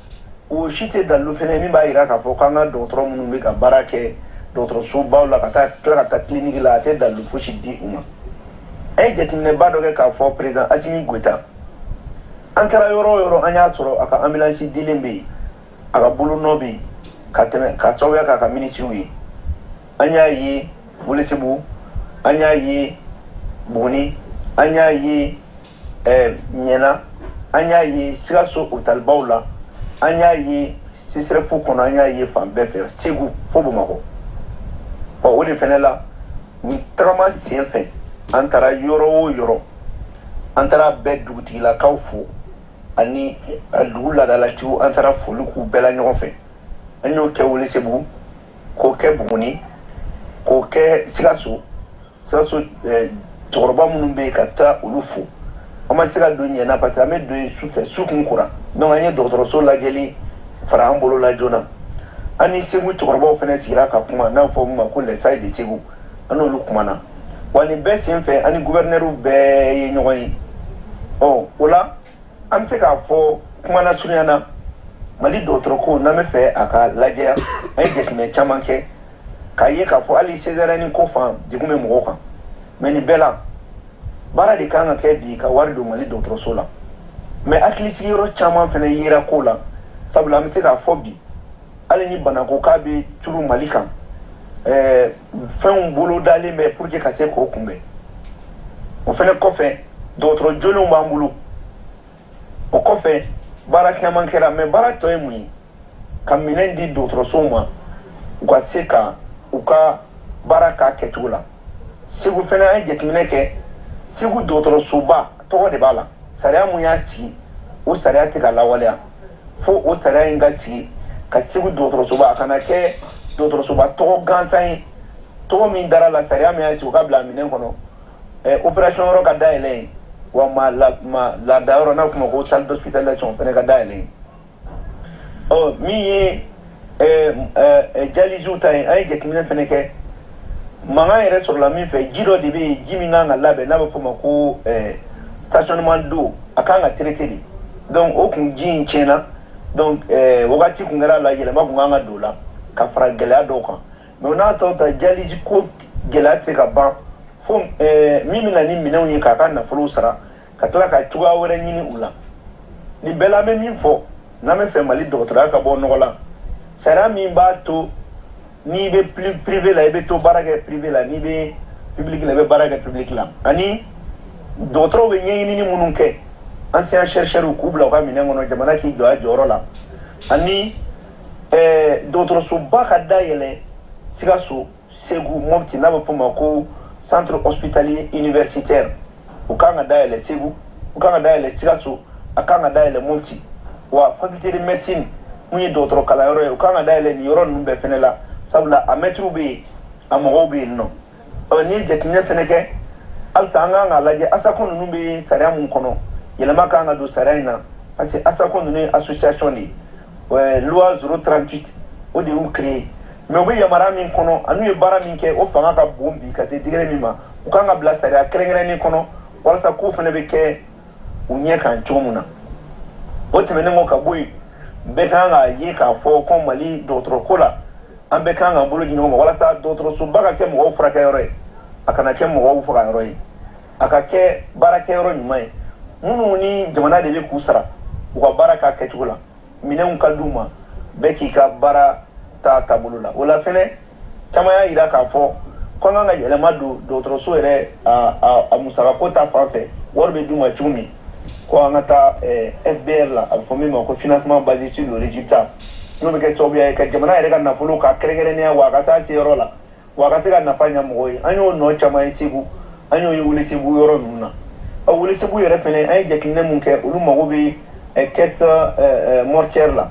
o si tɛ dalilu fɛnɛ min b'a jira k'a fɔ k'an ka dɔgɔtɔrɔ minnu bɛ ka baara kɛ dɔgɔtɔrɔsobaw la, ka taa tila ka taa clinique la, a tɛ dalilu fosi di u ma. An ye jateminɛba dɔ kɛ k'a fɔ président Asimi Goïta, an kɛra yɔrɔ o yɔrɔ, an y'a sɔrɔ a ka ambulance dilen bɛ yen, a ka bolonɔ bɛ yen ka tɛmɛ ka sababuya k'a ka minisiriw ye. An y'a ye Welesebugu, an y'a ye Buguni, an y'a ye Ɲɛna, an y'a ye Sikaso hôpitalbaw la, an y'a ye CSRéf kɔnɔ, an y'a ye fan bɛɛ fɛ, Segu fo Bamakɔ. Ɔ, o de fɛnɛ la, nin tagama sen fɛ, an taara yɔrɔ o yɔrɔ, an taara bɛɛ dugutigilakaw fo ani dugu laadalatigiw. An taara foli k'u bɛɛ la ɲɔgɔn fɛ. An y'o kɛ Welesebugu, k'o kɛ Buguni, k'o kɛ Sikaso. Sikaso cɛkɔrɔba minnu bɛ yen, ka taa olu fo. An ma se ka don ɲɛna parce que an bɛ don yen su fɛ, su kun kora. Donc an ye dɔgɔtɔrɔso lajɛli fara an bolo la joona. An ni Segu cɛkɔrɔbaw fana sigira ka kuma, n'a fɔ min ma ko les sages de Segu, an n'olu kumana. Wa nin bɛɛ sen fɛ, an ni gouverneur bɛɛ ye ɲɔgɔn ye. Ɔ o la, an bɛ se k'a fɔ kuma lasurunya na, Mali dɔgɔtɔrɔ ko, n'an bɛ fɛ a ka lajɛya, an ye jateminɛ caman kɛ k'a ye k'a fɔ hali césarienne ko fan degun bɛ mɔgɔw kan. Mais nin bɛɛ la, baara de kan ka kɛ bi ka wari don Mali dɔgɔtɔrɔso la. Mais hakilisigi caman fana yera ko la, sabula an bɛ se k'a fɔ bi, hali ni banako k'a bɛ turu Mali kan, fɛnw bolo dalen bɛ pour que ka se k'o kunbɛn. O fana kɔfɛ, dɔgɔtɔrɔ jolenw b'an bolo. O kɔfɛ, baara caman kɛra, mais baara tɔ ye mun ye? Ka minɛn di dɔgɔtɔrɔsow ma, u ka se ka u ka baara k'a kɛcogo la. Segu fana, an ye jateminɛ kɛ, Segu dɔgɔtɔrɔsoba tɔgɔ de b'a la. Sariya mun y'a sigi, o sariya tɛ ka lawaleya. Fo o sariya in ka sigi ka Segu dɔgɔtɔrɔsoba, a kana kɛ dɔgɔtɔrɔsoba tɔgɔ gansan ye. Tɔgɔ min dara la, sariya min y'a sigi, o ka bila a minɛn kɔnɔ. Opération yɔrɔ ka dayɛlɛ yen, wa ma la ma laada yɔrɔ, n'a fɔ ma ko salle d'hospitalisation, o fana ka dayɛlɛ yen. Ɔ min ye dialyse ta ye, an ye jateminɛ fana kɛ. Mankan yɛrɛ sɔrɔla min fɛ, ji dɔ de bɛ yen, ji min kan ka labɛn, n'a bɛ fɔ o ma ko stationnement d'eau, a kan ka traiter de. Donc o kun ji in tiɲɛna. Donc wagati kun kɛra la, yɛlɛma kun kan ka don o la ka fara gɛlɛya dɔw kan. Mais o n'a tɔw ta, dialyse ko gɛlɛya tɛ se ka ban fo min bɛ na ni minɛnw ye k'a ka nafolo sara, ka tila ka cogoya wɛrɛ ɲini u la. Nin bɛɛ la, an bɛ min fɔ, n'an bɛ fɛ Mali dɔgɔtɔrɔya ka bɔ nɔgɔ la, sariya min b'a to n'i bɛ privé la, i bɛ to baara kɛ privé la, n'i bɛ public la, i bɛ baara kɛ public la, ani dɔgɔtɔrɔw bɛ ɲɛɲinini minnu kɛ, ancien chercheurs, k'u bila u ka minɛn kɔnɔ, jamana k'i jɔ a jɔyɔrɔ la, ani dɔgɔtɔrɔsoba ka dayɛlɛ Sikaso, Segu, Mopti, n'a bɛ fɔ o ma ko centre hospitalier universitaire, o kan ka dayɛlɛ Segu, o kan ka dayɛlɛ Sikaso, a kan ka dayɛlɛ Mopti. Wa faculté de médecine mun ye dɔgɔtɔrɔ kalanyɔrɔ ye, o kan ka dayɛlɛ nin yɔrɔ ninnu bɛɛ fɛnɛ la, sabula a mɛtiriw bɛ yen, a mɔgɔw bɛ yen nɔ. Ɔ n'i ye jateminɛ fɛnɛ kɛ, halisa an kan k'a lajɛ, ASACO ninnu bɛ sariya mun kɔnɔ, yɛlɛma kan ka don sariya in na, parce que ASACO ninnu ye association de ye. Loi 038, o de y'u créé. Mais u bɛ yamaruya min kɔnɔ ani u ye baara min kɛ, o fanga ka bon bi ka se degré min ma, u kan ka bila sariya kɛrɛnkɛrɛnnen kɔnɔ walasa kow fana bɛ kɛ u ɲɛ kan cogo min na. O tɛmɛnen kɔ ka bɔ yen, bɛɛ kan k'a ye k'a fɔ ko Mali dɔgɔtɔrɔ ko la, an bɛɛ kan k'an bolo di ɲɔgɔn ma walasa dɔgɔtɔrɔsoba ka kɛ mɔgɔw furakɛyɔrɔ ye, a kana kɛ mɔgɔw fagayɔrɔ ye, a ka kɛ baarakɛyɔrɔ ɲuman ye. Minnu ni jamana de bɛ k'u sara, u ka baara k'a kɛcogo la, minɛnw ka d'u ma, bɛɛ k'i ka baara ta taabolo la. O la fɛnɛ, caman y'a yira k'a fɔ ko an kan ka yɛlɛma don dɔgɔtɔrɔso yɛrɛ a musakako ta fan fɛ, wari bɛ d'u ma cogo min, ko an ka taa FBR la, a bɛ fɔ min ma ko financement basé sur le résultat, n'o bɛ kɛ sababu ye ka jamana yɛrɛ ka nafolo ka kɛrɛnkɛrɛnnenya, wa a ka taa se yɔrɔ la, wa a ka se ka nafa ɲɛ mɔgɔw ye. An y'o nɔ caman ye Segu, an y'o ye Welesebugu yɔrɔ ninnu na. Ɔ Welesebugu yɛrɛ fɛnɛ, an ye jateminɛ mun kɛ, olu mago bɛ caisse mortuaire la,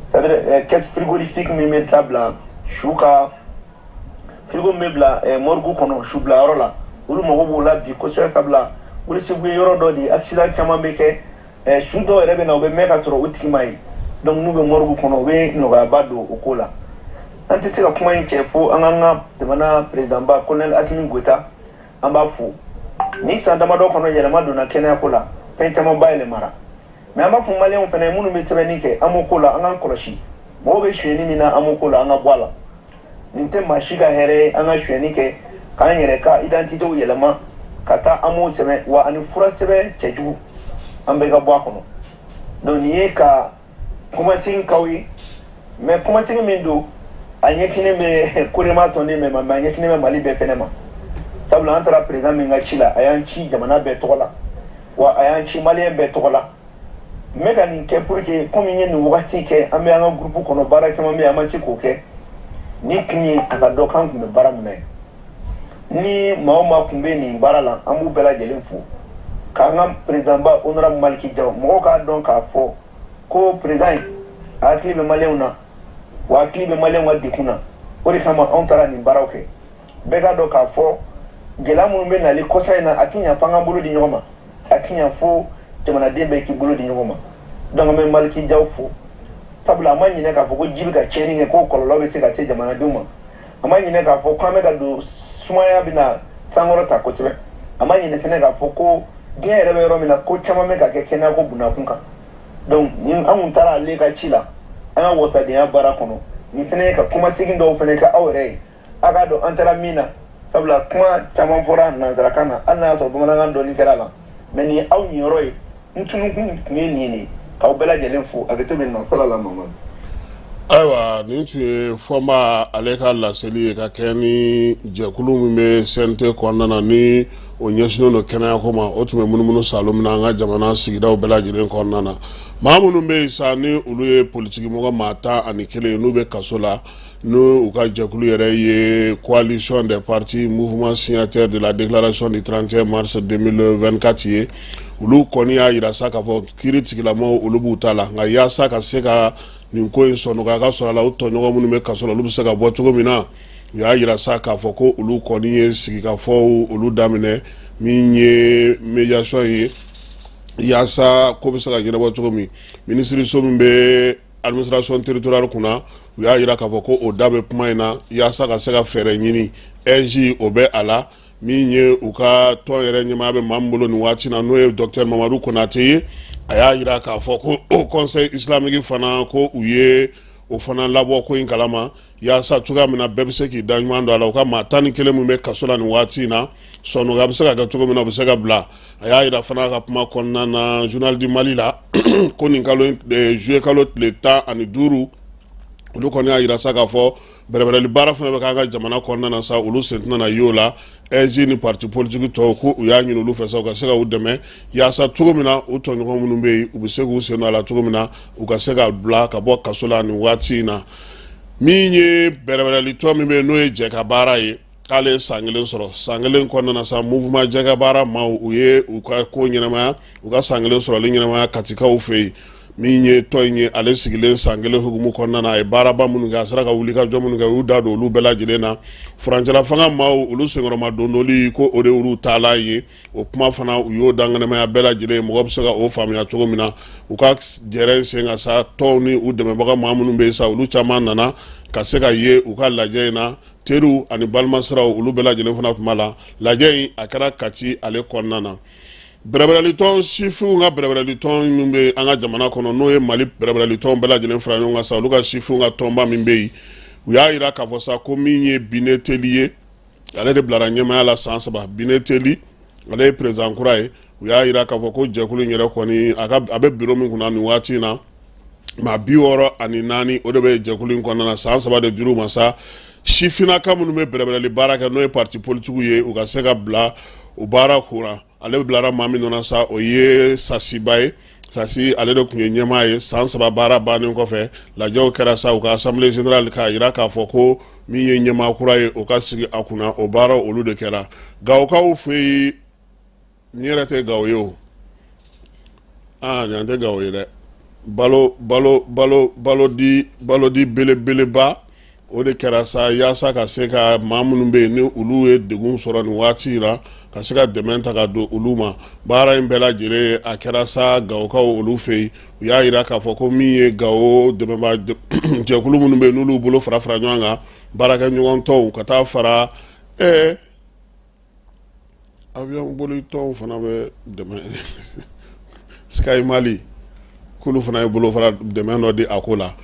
c'est à dire caisse frigorifique min bɛ taa bila su ka frigo min bɛ bila morgue kɔnɔ, su bila yɔrɔ la, olu mago b'o la bi kosɛbɛ, sabula Welesebugu ye yɔrɔ dɔ de ye, accident caman bɛ kɛ, su dɔw yɛrɛ bɛ na, u bɛ mɛn ka sɔrɔ u tigi ma ye. Donc n'u bɛ morgue kɔnɔ, u bɛ nɔgɔyaba don o ko la. An tɛ se ka kuma in cɛ fo an k'an ka jamana président ba, colonel Assimi Goïta, an b'a fo. Ni san damadɔ kɔnɔ, yɛlɛma donna kɛnɛyako la, fɛn caman ba yɛlɛmara. Mais an b'a fɔ maliyɛnw fana minnu bɛ sɛbɛnni kɛ AMO ko la, an k'an kɔlɔsi mɔgɔw bɛ sonyɛni min na AMO ko la, an ka bɔ a la. Nin tɛ maa si ka hɛrɛ ye, an ka sonyɛni kɛ k'an yɛrɛ ka identitéw yɛlɛma ka taa AMO sɛbɛn, wa ani fura sɛbɛn cɛjugu, an bɛɛ ka bɔ a kɔnɔ. Donc nin ye ka kumasegin k'aw ye, mais kumasegin min don, a ɲɛsinnen bɛ Korema tɔnden bɛɛ ma, mais a ɲɛsinnen bɛ Mali bɛɛ fɛnɛ ma, sabula an taara président min ka ci la, a y'an ci jamana bɛɛ tɔgɔ la, wa a y'an ci maliyɛn bɛɛ tɔgɔ la. N bɛ ka nin kɛ pour que, komi n ye nin wagati kɛ, an bɛ an ka groupe kɔnɔ, baara caman bɛ yen, an ma se k'o kɛ. Nin kun ye a ka dɔn k'an tun bɛ baara min na ye. Ni maa o maa tun bɛ nin baara la, an b'u bɛɛ lajɛlen fo, k'an ka président ba, honorable Malick Diaw, mɔgɔw k'a dɔn k'a fɔ ko président in, a hakili bɛ maliyɛnw na. Wa hakili bɛ maliyɛnw ka degun na. O de kama anw taara nin baaraw kɛ. Bɛɛ k'a dɔn k'a fɔ gɛlɛya minnu bɛ nali kɔsa in na, a ti ɲa f'an k'an bolo di ɲɔgɔn ma, a ti ɲa fo jamanaden bɛɛ k'i bolo di ɲɔgɔn ma. Donc an bɛ Maliki Jaw fo, sabula a ma ɲinɛ k'a fɔ ko ji bɛ ka tiɲɛni kɛ, k'o kɔlɔlɔ bɛ se ka se jamanadenw ma. A ma ɲinɛ k'a fɔ k'an bɛ ka don sumaya bɛna sankɔrɔ ta kosɛbɛ. A ma ɲinɛ fɛnɛ k'a fɔ ko diɲɛ yɛrɛ bɛ yɔrɔ min na, ko caman bɛ ka kɛ kɛnɛyako bunakun kan. Donc ni an kun taara ale ka ci la an ka wasadenya baara kɔnɔ, nin fɛnɛ ye ka kumasegin dɔw fɛnɛ kɛ aw yɛrɛ ye, a k'a dɔn an taara min na, sabula kuma caman fɔra nansarakan na, hali n'a y'a sɔrɔ bamanankan dɔɔni kɛra a la. Mais nin ye aw ɲiyɔrɔ ye. N tunukun tun ye nin de ye, k'aw bɛɛ lajɛlen fo. Hakɛto bɛ na sala la Mamadu. Ayiwa, nin tun ye Fɔnba ale ka laseli ye ka kɛ ni jɛkulu min bɛ CNT kɔnɔna na, ni o ɲɛsinnen don kɛnɛyako ma. O tun bɛ munumunu salo min na an ka jamana sigidaw bɛɛ lajɛlen kɔnɔna na, maa minnu bɛ yen sa, ni olu ye politikimɔgɔ maa 11 ye, n'u bɛ kaso la, n'u ka jɛkulu yɛrɛ ye Coalition des partis mouvement signataire de la déclaration du 31 mars 2024 ye, olu kɔni y'a yira sa k'a fɔ kiiri tigilamɔgɔw, olu b'u ta la. Nka yaasa ka se ka nin ko in sɔnɔgɔya ka sɔrɔ a la, u tɔɲɔgɔn minnu bɛ kaso la, olu bɛ se ka bɔ cogo min na, u y'a yira sa k'a fɔ ko olu kɔni ye sigikafɔw olu daminɛ, min ye médiation ye, yaasa ko bɛ se ka ɲɛnabɔ cogo min. Minisiriso min bɛ administration territoriale kunna, u y'a yira k'a fɔ ko o da bɛ kuma in na yaasa ka se ka fɛɛrɛ ɲini. AIGE, o bɛ a la. Min ye u ka tɔn yɛrɛ ɲɛmaa bɛ maa min bolo nin waati na, n'o ye docteur Mamadu Konate ye, a y'a yira k'a fɔ ko o Conseil islamique fana, ko u ye o fana labɔ ko in kalama, yaasa cogoya min na bɛɛ bɛ se k'i da ɲuman don a la, u ka maa 11 min bɛ kaso la nin waati in na, sɔnɔgɔya bɛ se ka kɛ cogo min na, u bɛ se ka bila. A y'a yira fana ka kuma kɔnɔna na Journal du Mali la ko nin kalo juillet kalo tile 15, olu kɔni y'a yira sa k'a fɔ bɛrɛbɛrɛli baara fana bɛ k'an ka jamana kɔnɔna na sa, olu sen tɛna y'o la. AIGE ni parti politique tɔw, ko u y'a ɲini olu fɛ sa, u ka se ka u dɛmɛ yaasa cogo min na u tɔɲɔgɔn minnu bɛ yen, u bɛ se k'u sen don a la cogo min na, u ka se ka bila ka bɔ kaso la nin waati in na. Min ye bɛrɛbɛrɛli tɔn min bɛ yen, n'o ye Jɛ ka Baara ye, k'ale ye san kelen sɔrɔ. San kelen kɔnɔna na sa, mouvement Jɛ ka Baara maaw, u ye u ka ko ɲɛnamaya, u ka san kelen sɔrɔli ɲɛnamaya Katikaw fɛ yen. Min ye tɔn in ye, ale sigilen san kelen hukumu kɔnɔna na, a ye baaraba minnu kɛ, a sera ka wuli ka jɔ minnu kɛ, u y'u da don olu bɛɛ lajɛlen na. Furancɛla fanga maaw, olu senkɔrɔma dondoli, ko o de y'olu taalan ye. O kuma fana, u y'o danganamaya bɛɛ lajɛlen, mɔgɔ bɛ se ka o faamuya cogo min na. U ka jɛrɛ sen ka sa, tɔnw ni u dɛmɛbaga maa minnu bɛ yen sa, olu caman nana ka se ka ye u ka lajɛ in na. Teriw ani balimasiraw, olu bɛɛ lajɛlen fana tun b'a la. Lajɛ in, a kɛra Kati ale kɔnɔna na. Bɛrɛbɛrɛlitɔn, sifinw ka bɛrɛbɛrɛlitɔn min bɛ an ka jamana kɔnɔ, n'o ye Mali bɛrɛbɛrɛlitɔn bɛɛ lajɛlen fara ɲɔgɔn kan sa, olu ka sifinw ka tɔnba min bɛ yen, u y'a jira k'a fɔ sa ko min ye Bine Teli ye, ale de bilara ɲɛmaaya la san 3. Bine Teli, ale ye président kura ye. U y'a jira k'a fɔ ko jɛkulu in yɛrɛ kɔni, a bɛ bureau min kunna nin waati in na, maa 64, o de bɛ jɛkulu in kɔnɔna na. San 3 de dir'u ma sa, sifinnaka minnu bɛ bɛrɛbɛrɛli baara kɛ, n'o ye parti politique ye, u ka se ka bila o baara kunna. Ale bilara maa min nɔ sa, o ye Sasiba ye. Sasi, ale de tun ye ɲɛmaa ye. San 3 baara bannen kɔfɛ, lajɛw kɛra sa u ka assemblée générale k'a jira k'a fɔ ko min ye ɲɛmaa kura ye, o ka sigi a kunna. O baara, olu de kɛra Gawokaw fɛ yen. Nin yɛrɛ tɛ Gawo ye o, aa, nin tɛ Gawo ye dɛ. Balo balo balo balo di balo di belebeleba, o de kɛra sa yaasa ka se ka maa minnu bɛ yen, ni olu ye degun sɔrɔ nin waati in na, ka se ka dɛmɛ ta ka don olu ma. Baara in bɛɛ lajɛlen, a kɛra sa Gawokaw olu fɛ yen. U y'a jira k'a fɔ ko min ye Gawo dɛmɛba jɛkulu minnu bɛ yen, n'olu bolo fara fara ɲɔgɔn kan, baarakɛ ɲɔgɔn tɔnw ka taa fara avion boli tɔnw fana bɛ dɛmɛ, Sky Mali, k'olu fana ye bolofara dɛmɛ dɔ di a ko la.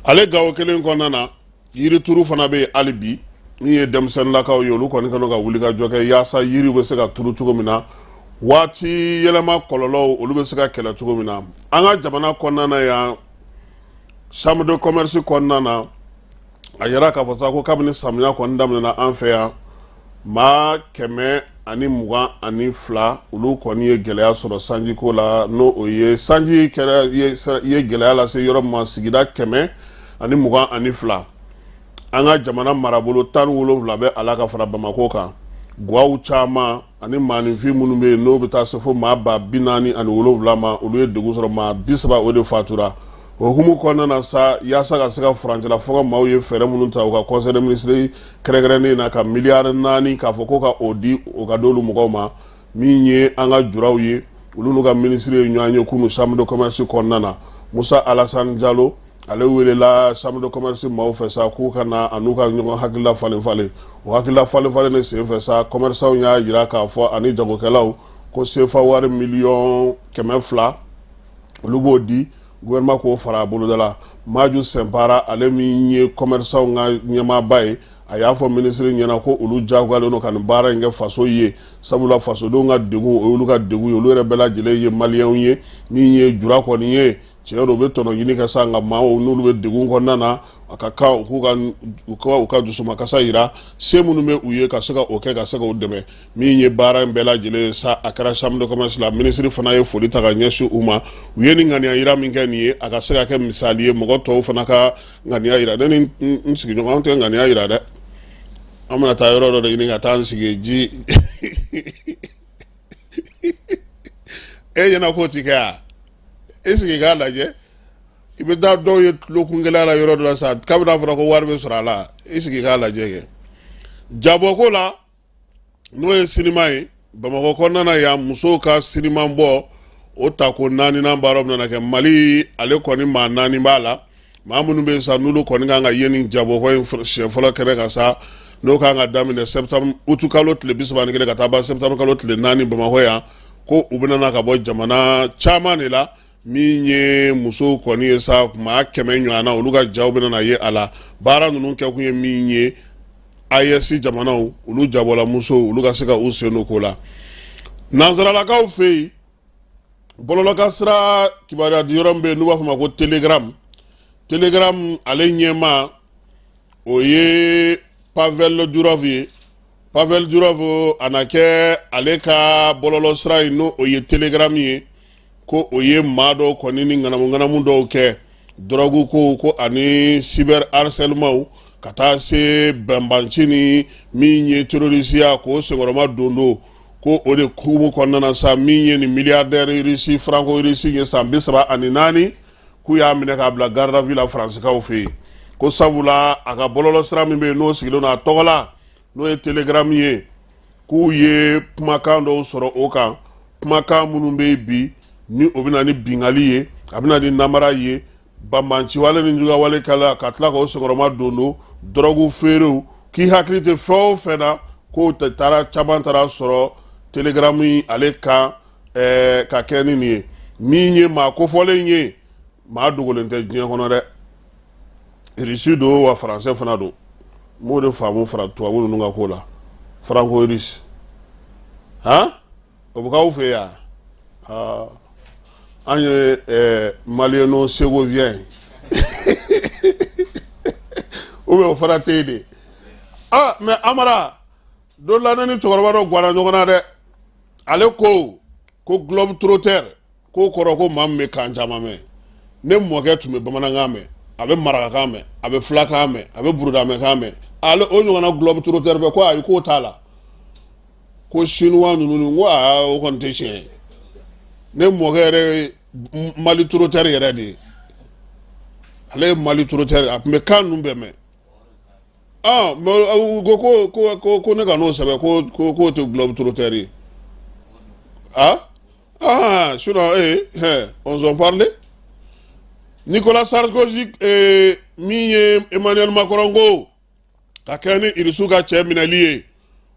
Ale Gawo kelen kɔnɔna na, yirituru fana bɛ yen hali bi. Min ye denmisɛnninlakaw ye, olu kɔni kɛlen ka wuli ka jɔ kɛ yaasa yiriw bɛ se ka turu cogo min na, waati yɛlɛma kɔlɔlɔw, olu bɛ se ka kɛlɛ cogo min na an ka jamana kɔnɔna na yan. Chambre de commerce kɔnɔna na, a yira k'a fɔ sa ko kabini samiya kɔni daminɛna an fɛ yan, maa 122, olu kɔni ye gɛlɛya sɔrɔ sanjiko la, n'o o ye sanji kɛra ye gɛlɛya lase yɔrɔ ma, sigida 122, an ka jamana marabolo 17 bɛ a la, ka fara Bamakɔ kan. Gwaw caman ani maaninfin minnu bɛ yen, n'o bɛ taa se fo maa 47 ma, olu ye degun sɔrɔ. Maa 30, o de fatura. O hukumu kɔnɔna na sa, yaasa ka se ka furancɛla fanga maaw ye fɛɛrɛ minnu ta u ka conseil des ministres kɛrɛnkɛrɛnnen na, ka miliyari 4 k'a fɔ ko ka o di, o ka d'olu mɔgɔw ma. Min ye an ka juraw ye, olu n'u ka minisiri ye ɲɔgɔn ye kunu chambre de commerce kɔnɔna na. Musa Alassane Jalo, ale welela chambre de commerce maaw fɛ sa k'u ka na a n'u ka ɲɔgɔn hakilila falen falen. O hakilila falen falen de senfɛ sa, commerçants y'a jira k'a fɔ ani jagokɛlaw ko sefa wari miliyɔn 200, olu b'o di gouvernement k'o fara a boloda la. Maju Sɛnpara, ale min ye commerçants ka ɲɛmaaba ye, a y'a fɔ minisiri ɲɛna ko olu jagoyalen don ka nin baara in kɛ faso ye, sabula fasodenw ka degun, o y'olu ka degun ye. Olu yɛrɛ bɛɛ lajɛlen ye maliyɛnw ye. Min ye jura kɔni ye, tiɲɛ don, u bɛ tɔnɔ ɲini kɛ sa, nka maaw n'olu bɛ degun kɔnɔna na, a ka kan u k'u ka u ka u ka dusumakasa yira, se minnu bɛ u ye ka se ka o kɛ, ka se k'u dɛmɛ. Min ye baara in bɛɛ lajɛlen ye sa, a kɛra chambre de commerce la. Minisiri fana ye foli ta ka ɲɛsin u ma. U ye nin ŋaniya yira min kɛ nin ye, a ka se ka kɛ misali ye, mɔgɔ tɔw fana ka ŋaniya yira. Ne ni n sigiɲɔgɔn, an tɛ ŋaniya yira dɛ. An bɛna taa yɔrɔ dɔ de ɲini ka taa an sigi ji. E ɲɛna k'o ti kɛ yan. E sigi k'a lajɛ, i bɛ taa dɔw ye tulokungɛlɛya la yɔrɔ dɔ la sa, kabini n'a fɔra ko wari bɛ sɔrɔ a la. I sigi k'a lajɛ kɛ. Jabɔko la, n'o ye sinima ye Bamakɔ kɔnɔna na yan, musow ka sinima bɔ, o tako naaninan baara bɛna kɛ Mali. Ale kɔni maa naani b'a la, maa minnu bɛ yen sa, n'olu kɔni kan ka ye nin jabɔko in siɲɛ fɔlɔ kɛnɛ kan sa, n'o kan ka daminɛ septembre, utu kalo tile 31 ka taa ban septembre kalo tile 4 Bamakɔ yan, ko u bɛna na ka bɔ jamana caman de la. Min ye musow kɔni ye sa, maa 100 ɲɔgɔn na, olu ka jaw bɛna na ye a la. Baara ninnu kɛkun ye min ye, AES jamanaw, olu jabɔla musow, olu ka se ka u sen don ko la. Nansaralakaw fɛ yen, bɔlɔlɔkan sira kibaruya di yɔrɔ min bɛ yen n'u b'a fɔ ma ko Telegram, Telegram ale ɲɛmaa, o ye Pavel Durov ye. Pavel Durov, a na kɛ ale ka bɔlɔlɔ sira in, n'o o ye Telegram ye, ko o ye maa dɔw kɔni ni ŋanamu ŋanamu dɔw kɛ, dɔrɔgu kow ko ani cyber harcèlement, ka taa se banbanci ni min ye terrorisiya k'o senkɔrɔma don don ko o de hukumu kɔnɔna na sa, min ye nin milliardaire russe, franco russe ye, san 34, k'u y'a minɛ k'a bila garde à vue la Faransikaw fɛ yen, ko sabula a ka bɔlɔlɔ sira min bɛ yen, n'o sigilen don a tɔgɔ la, n'o ye Telegram ye, k'u ye kumakan dɔw sɔrɔ o kan, kumakan minnu bɛ yen bi ni o bɛ na ni bingali ye, a bɛ na ni namara ye, banbanciwale ni jugawale kɛla, ka tila k'o senkɔrɔma don don dɔrɔgu feerew, k'i hakili tɛ fɛn o fɛn na, k'o taara caman taara sɔrɔ Telegram ale kan ka kɛ ni nin ye. Min ye maa kofɔlen ye, maa dogolen tɛ diɲɛ kɔnɔ dɛ, Irisi don wa faransɛ fana don. N b'o de faamu fara tubabu ninnu ka ko la, franco russe han, o bɛ k'aw fɛ yan. An ye maliyɛn ségovien ye ou bien o fana tɛ yen de. Ah, mais Amara, don la ne ni cɛkɔrɔba dɔ ganna ɲɔgɔn na dɛ. Ale ko ko globe trotteur, k'o kɔrɔ ko maa min bɛ kan caman mɛn. Ne mɔkɛ tun bɛ bamanankan mɛn, a bɛ marakakan mɛn, a bɛ filakan mɛn, a bɛ burudamɛkan mɛn. Ale o ɲɔgɔnna globe trotteur bɛ ko ayi, k'o t'a la, ko chinois ninnu ni. N ko aa, o kɔni tɛ tiɲɛ ye. Ne mɔkɛ yɛrɛ ye Mali trotteur yɛrɛ de ye. Ale ye Mali trotteur, a tun bɛ kan ninnu bɛɛ mɛn. Ah, mais u ko ko ko ko ko ne ka n'o sɛbɛn, ko ko k'o tɛ globe trotteur ye. Ah ah, sinon on s'en parlait. Nicolas Sarkozy, min ye Emmanuel Macron ko ka kɛ ni Irisiw ka cɛ minɛli ye,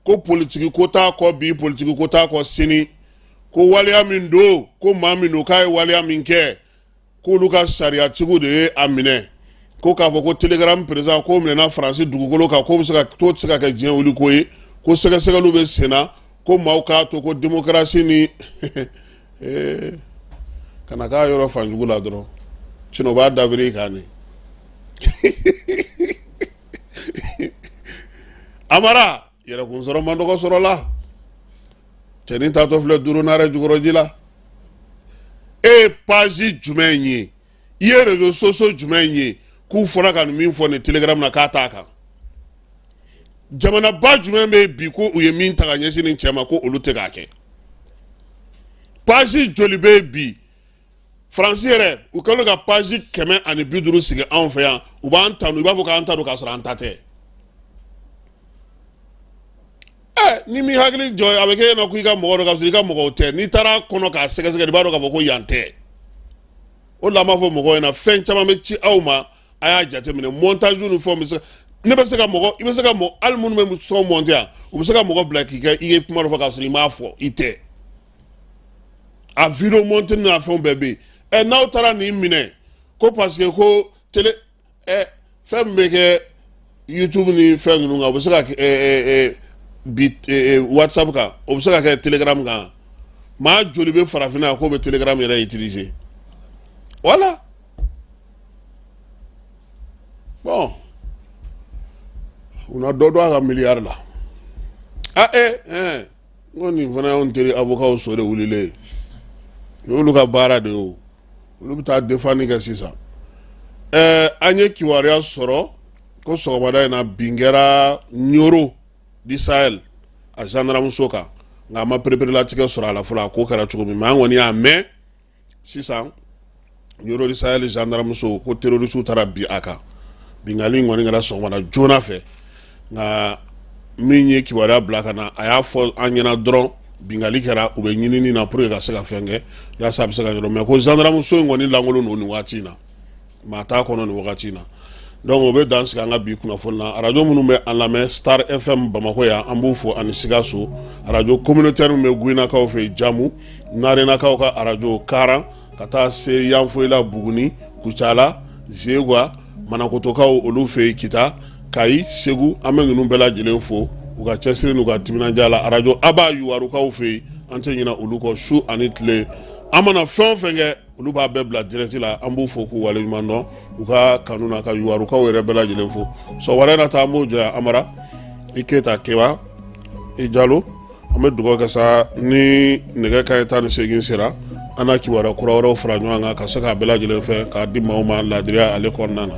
ko politiki ko t'a kɔ bi, politiki ko t'a kɔ sini, ko waleya min don, ko maa min don, k'a ye waleya min kɛ, k'olu ka sariyatigiw de ye a minɛ. Ko k'a fɔ ko Telegram président k'o minɛna Faransi dugukolo kan, k'o bɛ se ka t'o tɛ se ka kɛ diɲɛ wuli ko ye, ko sɛgɛsɛgɛliw bɛ sen na, ko maaw k'a to ko démocratie ni kana k'a yɔrɔ fanjugu la dɔrɔn, sinon o b'a dabiri i kan de. Amara, yɛrɛkun sɔrɔ man dɔgɔ sɔrɔ la. Cɛnin taatɔ filɛ duuru naare jukɔrɔji la. E ye page jumɛn ye, i ye réseaux sociaux jumɛn ye k'u fɔra ka nin min fɔ nin Telegram na k'a t'a kan? Jamanaba jumɛn bɛ bi ko u ye min ta ka ɲɛsin nin cɛ ma, ko olu tɛ k'a kɛ? Page joli bɛ bi Faransi yɛrɛ, u kɛlen ka page 150 sigi anw fɛ yan. U b'an tanu, i b'a fɔ k'an ta don k'a sɔrɔ an ta tɛ. Ɛ, ni m'i hakili jɔ, a bɛ kɛ e ɲɛna ko i ka mɔgɔ dɔ ka sɔrɔ i ka mɔgɔw tɛ. N'i taara kɔnɔ k'a sɛgɛsɛgɛ, i b'a dɔn k'a fɔ ko yan tɛ. O de la an b'a fɔ mɔgɔw ɲɛna, fɛn caman bɛ ci aw ma, a y'a jateminɛ. Montage ni fɛnw bɛ se, ne bɛ se ka mɔgɔ, i bɛ se ka mɔgɔ, hali minnu bɛ son monter yan, u bɛ se ka mɔgɔ bila k'i kɛ i ye kuma dɔ fɔ k'a sɔrɔ i m'a fɔ, i tɛ. A vidéo monter n'a fɛnw bɛɛ bɛ yen. Ɛ, n'aw taara nin minɛ ko parce que ko télé, ɛ, fɛn min bɛ kɛ YouTube ni fɛn ninnu kan, o bɛ se ka kɛ ɛ ɛ bi WhatsApp kan, o bɛ se ka kɛ Telegram kan. Maa joli bɛ farafinna k'o bɛ Telegram yɛrɛ utiliser? Voilà. Bon, u na dɔ don a ka miliyari la. A ɛ ɛn, n ko nin fana y'anw teri avocat so de wulilen ye. Nin y'olu ka baara de ye o, olu bɛ taa défendre kɛ sisan. Ɛɛ, an ye kibaruya sɔrɔ ko sɔgɔmada in na, bin kɛra Ɲoro du Sahel a gendarme so kan, nka a ma pereperelatigɛ sɔrɔ a la fɔlɔ, a ko kɛra cogo min. Mais an kɔni y'a mɛn sisan, Ɲoro du Sahel gendarme so, ko terroriste taara bin a kan. Binkanni in kɔni kɛra sɔgɔmada joona fɛ, nka min ye kibaruya bila ka na, a y'a fɔ an ɲɛna dɔrɔn binkanni kɛra, u bɛ ɲinini na pour que ka se ka fɛn kɛ yaasa a bɛ se ka ɲɛdɔn. Mais ko gendarme so in kɔni lankolon don nin waati in na, maa t'a kɔnɔ nin wagati in na. Donc o bɛ dan sigi an ka bi kunnafoni na. Arajo minnu bɛ an lamɛn, Star FM Bamakɔ yan, an b'u fo, ani Sikaso arajo communautaire min bɛ Guyinakaw fɛ yen, Jamu Narenakaw ka arajo Karan, ka taa se Yanfoyila, Buguni, Kucala, Zegwa, Manakotokaw olu fɛ yen, Kita, Kayi, Segu, an bɛ ninnu bɛɛ lajɛlen fo u ka cɛsiri n'u ka timinandiya la. Arajo Aba Yuwarukaw fɛ yen, an tɛ ɲinɛ olu kɔ. Su ani tile, an mana fɛn o fɛn kɛ, olu b'a bɛɛ bila direct la. An b'u fo k'u waleɲuman dɔn u ka kanu na, ka Yuwarukaw yɛrɛ bɛɛ lajɛlen fo. Sɔgɔmada in na ta, an b'o jɔ yan. Amara i Keyita, Keba i Jalo, an bɛ dugawu kɛ sa ni nɛgɛ kanɲɛ 18 sera, an na kibaruya kura wɛrɛw fara ɲɔgɔn kan ka se k'a bɛɛ lajɛlen fɛ k'a di maaw ma laadiriya ale kɔnɔna na.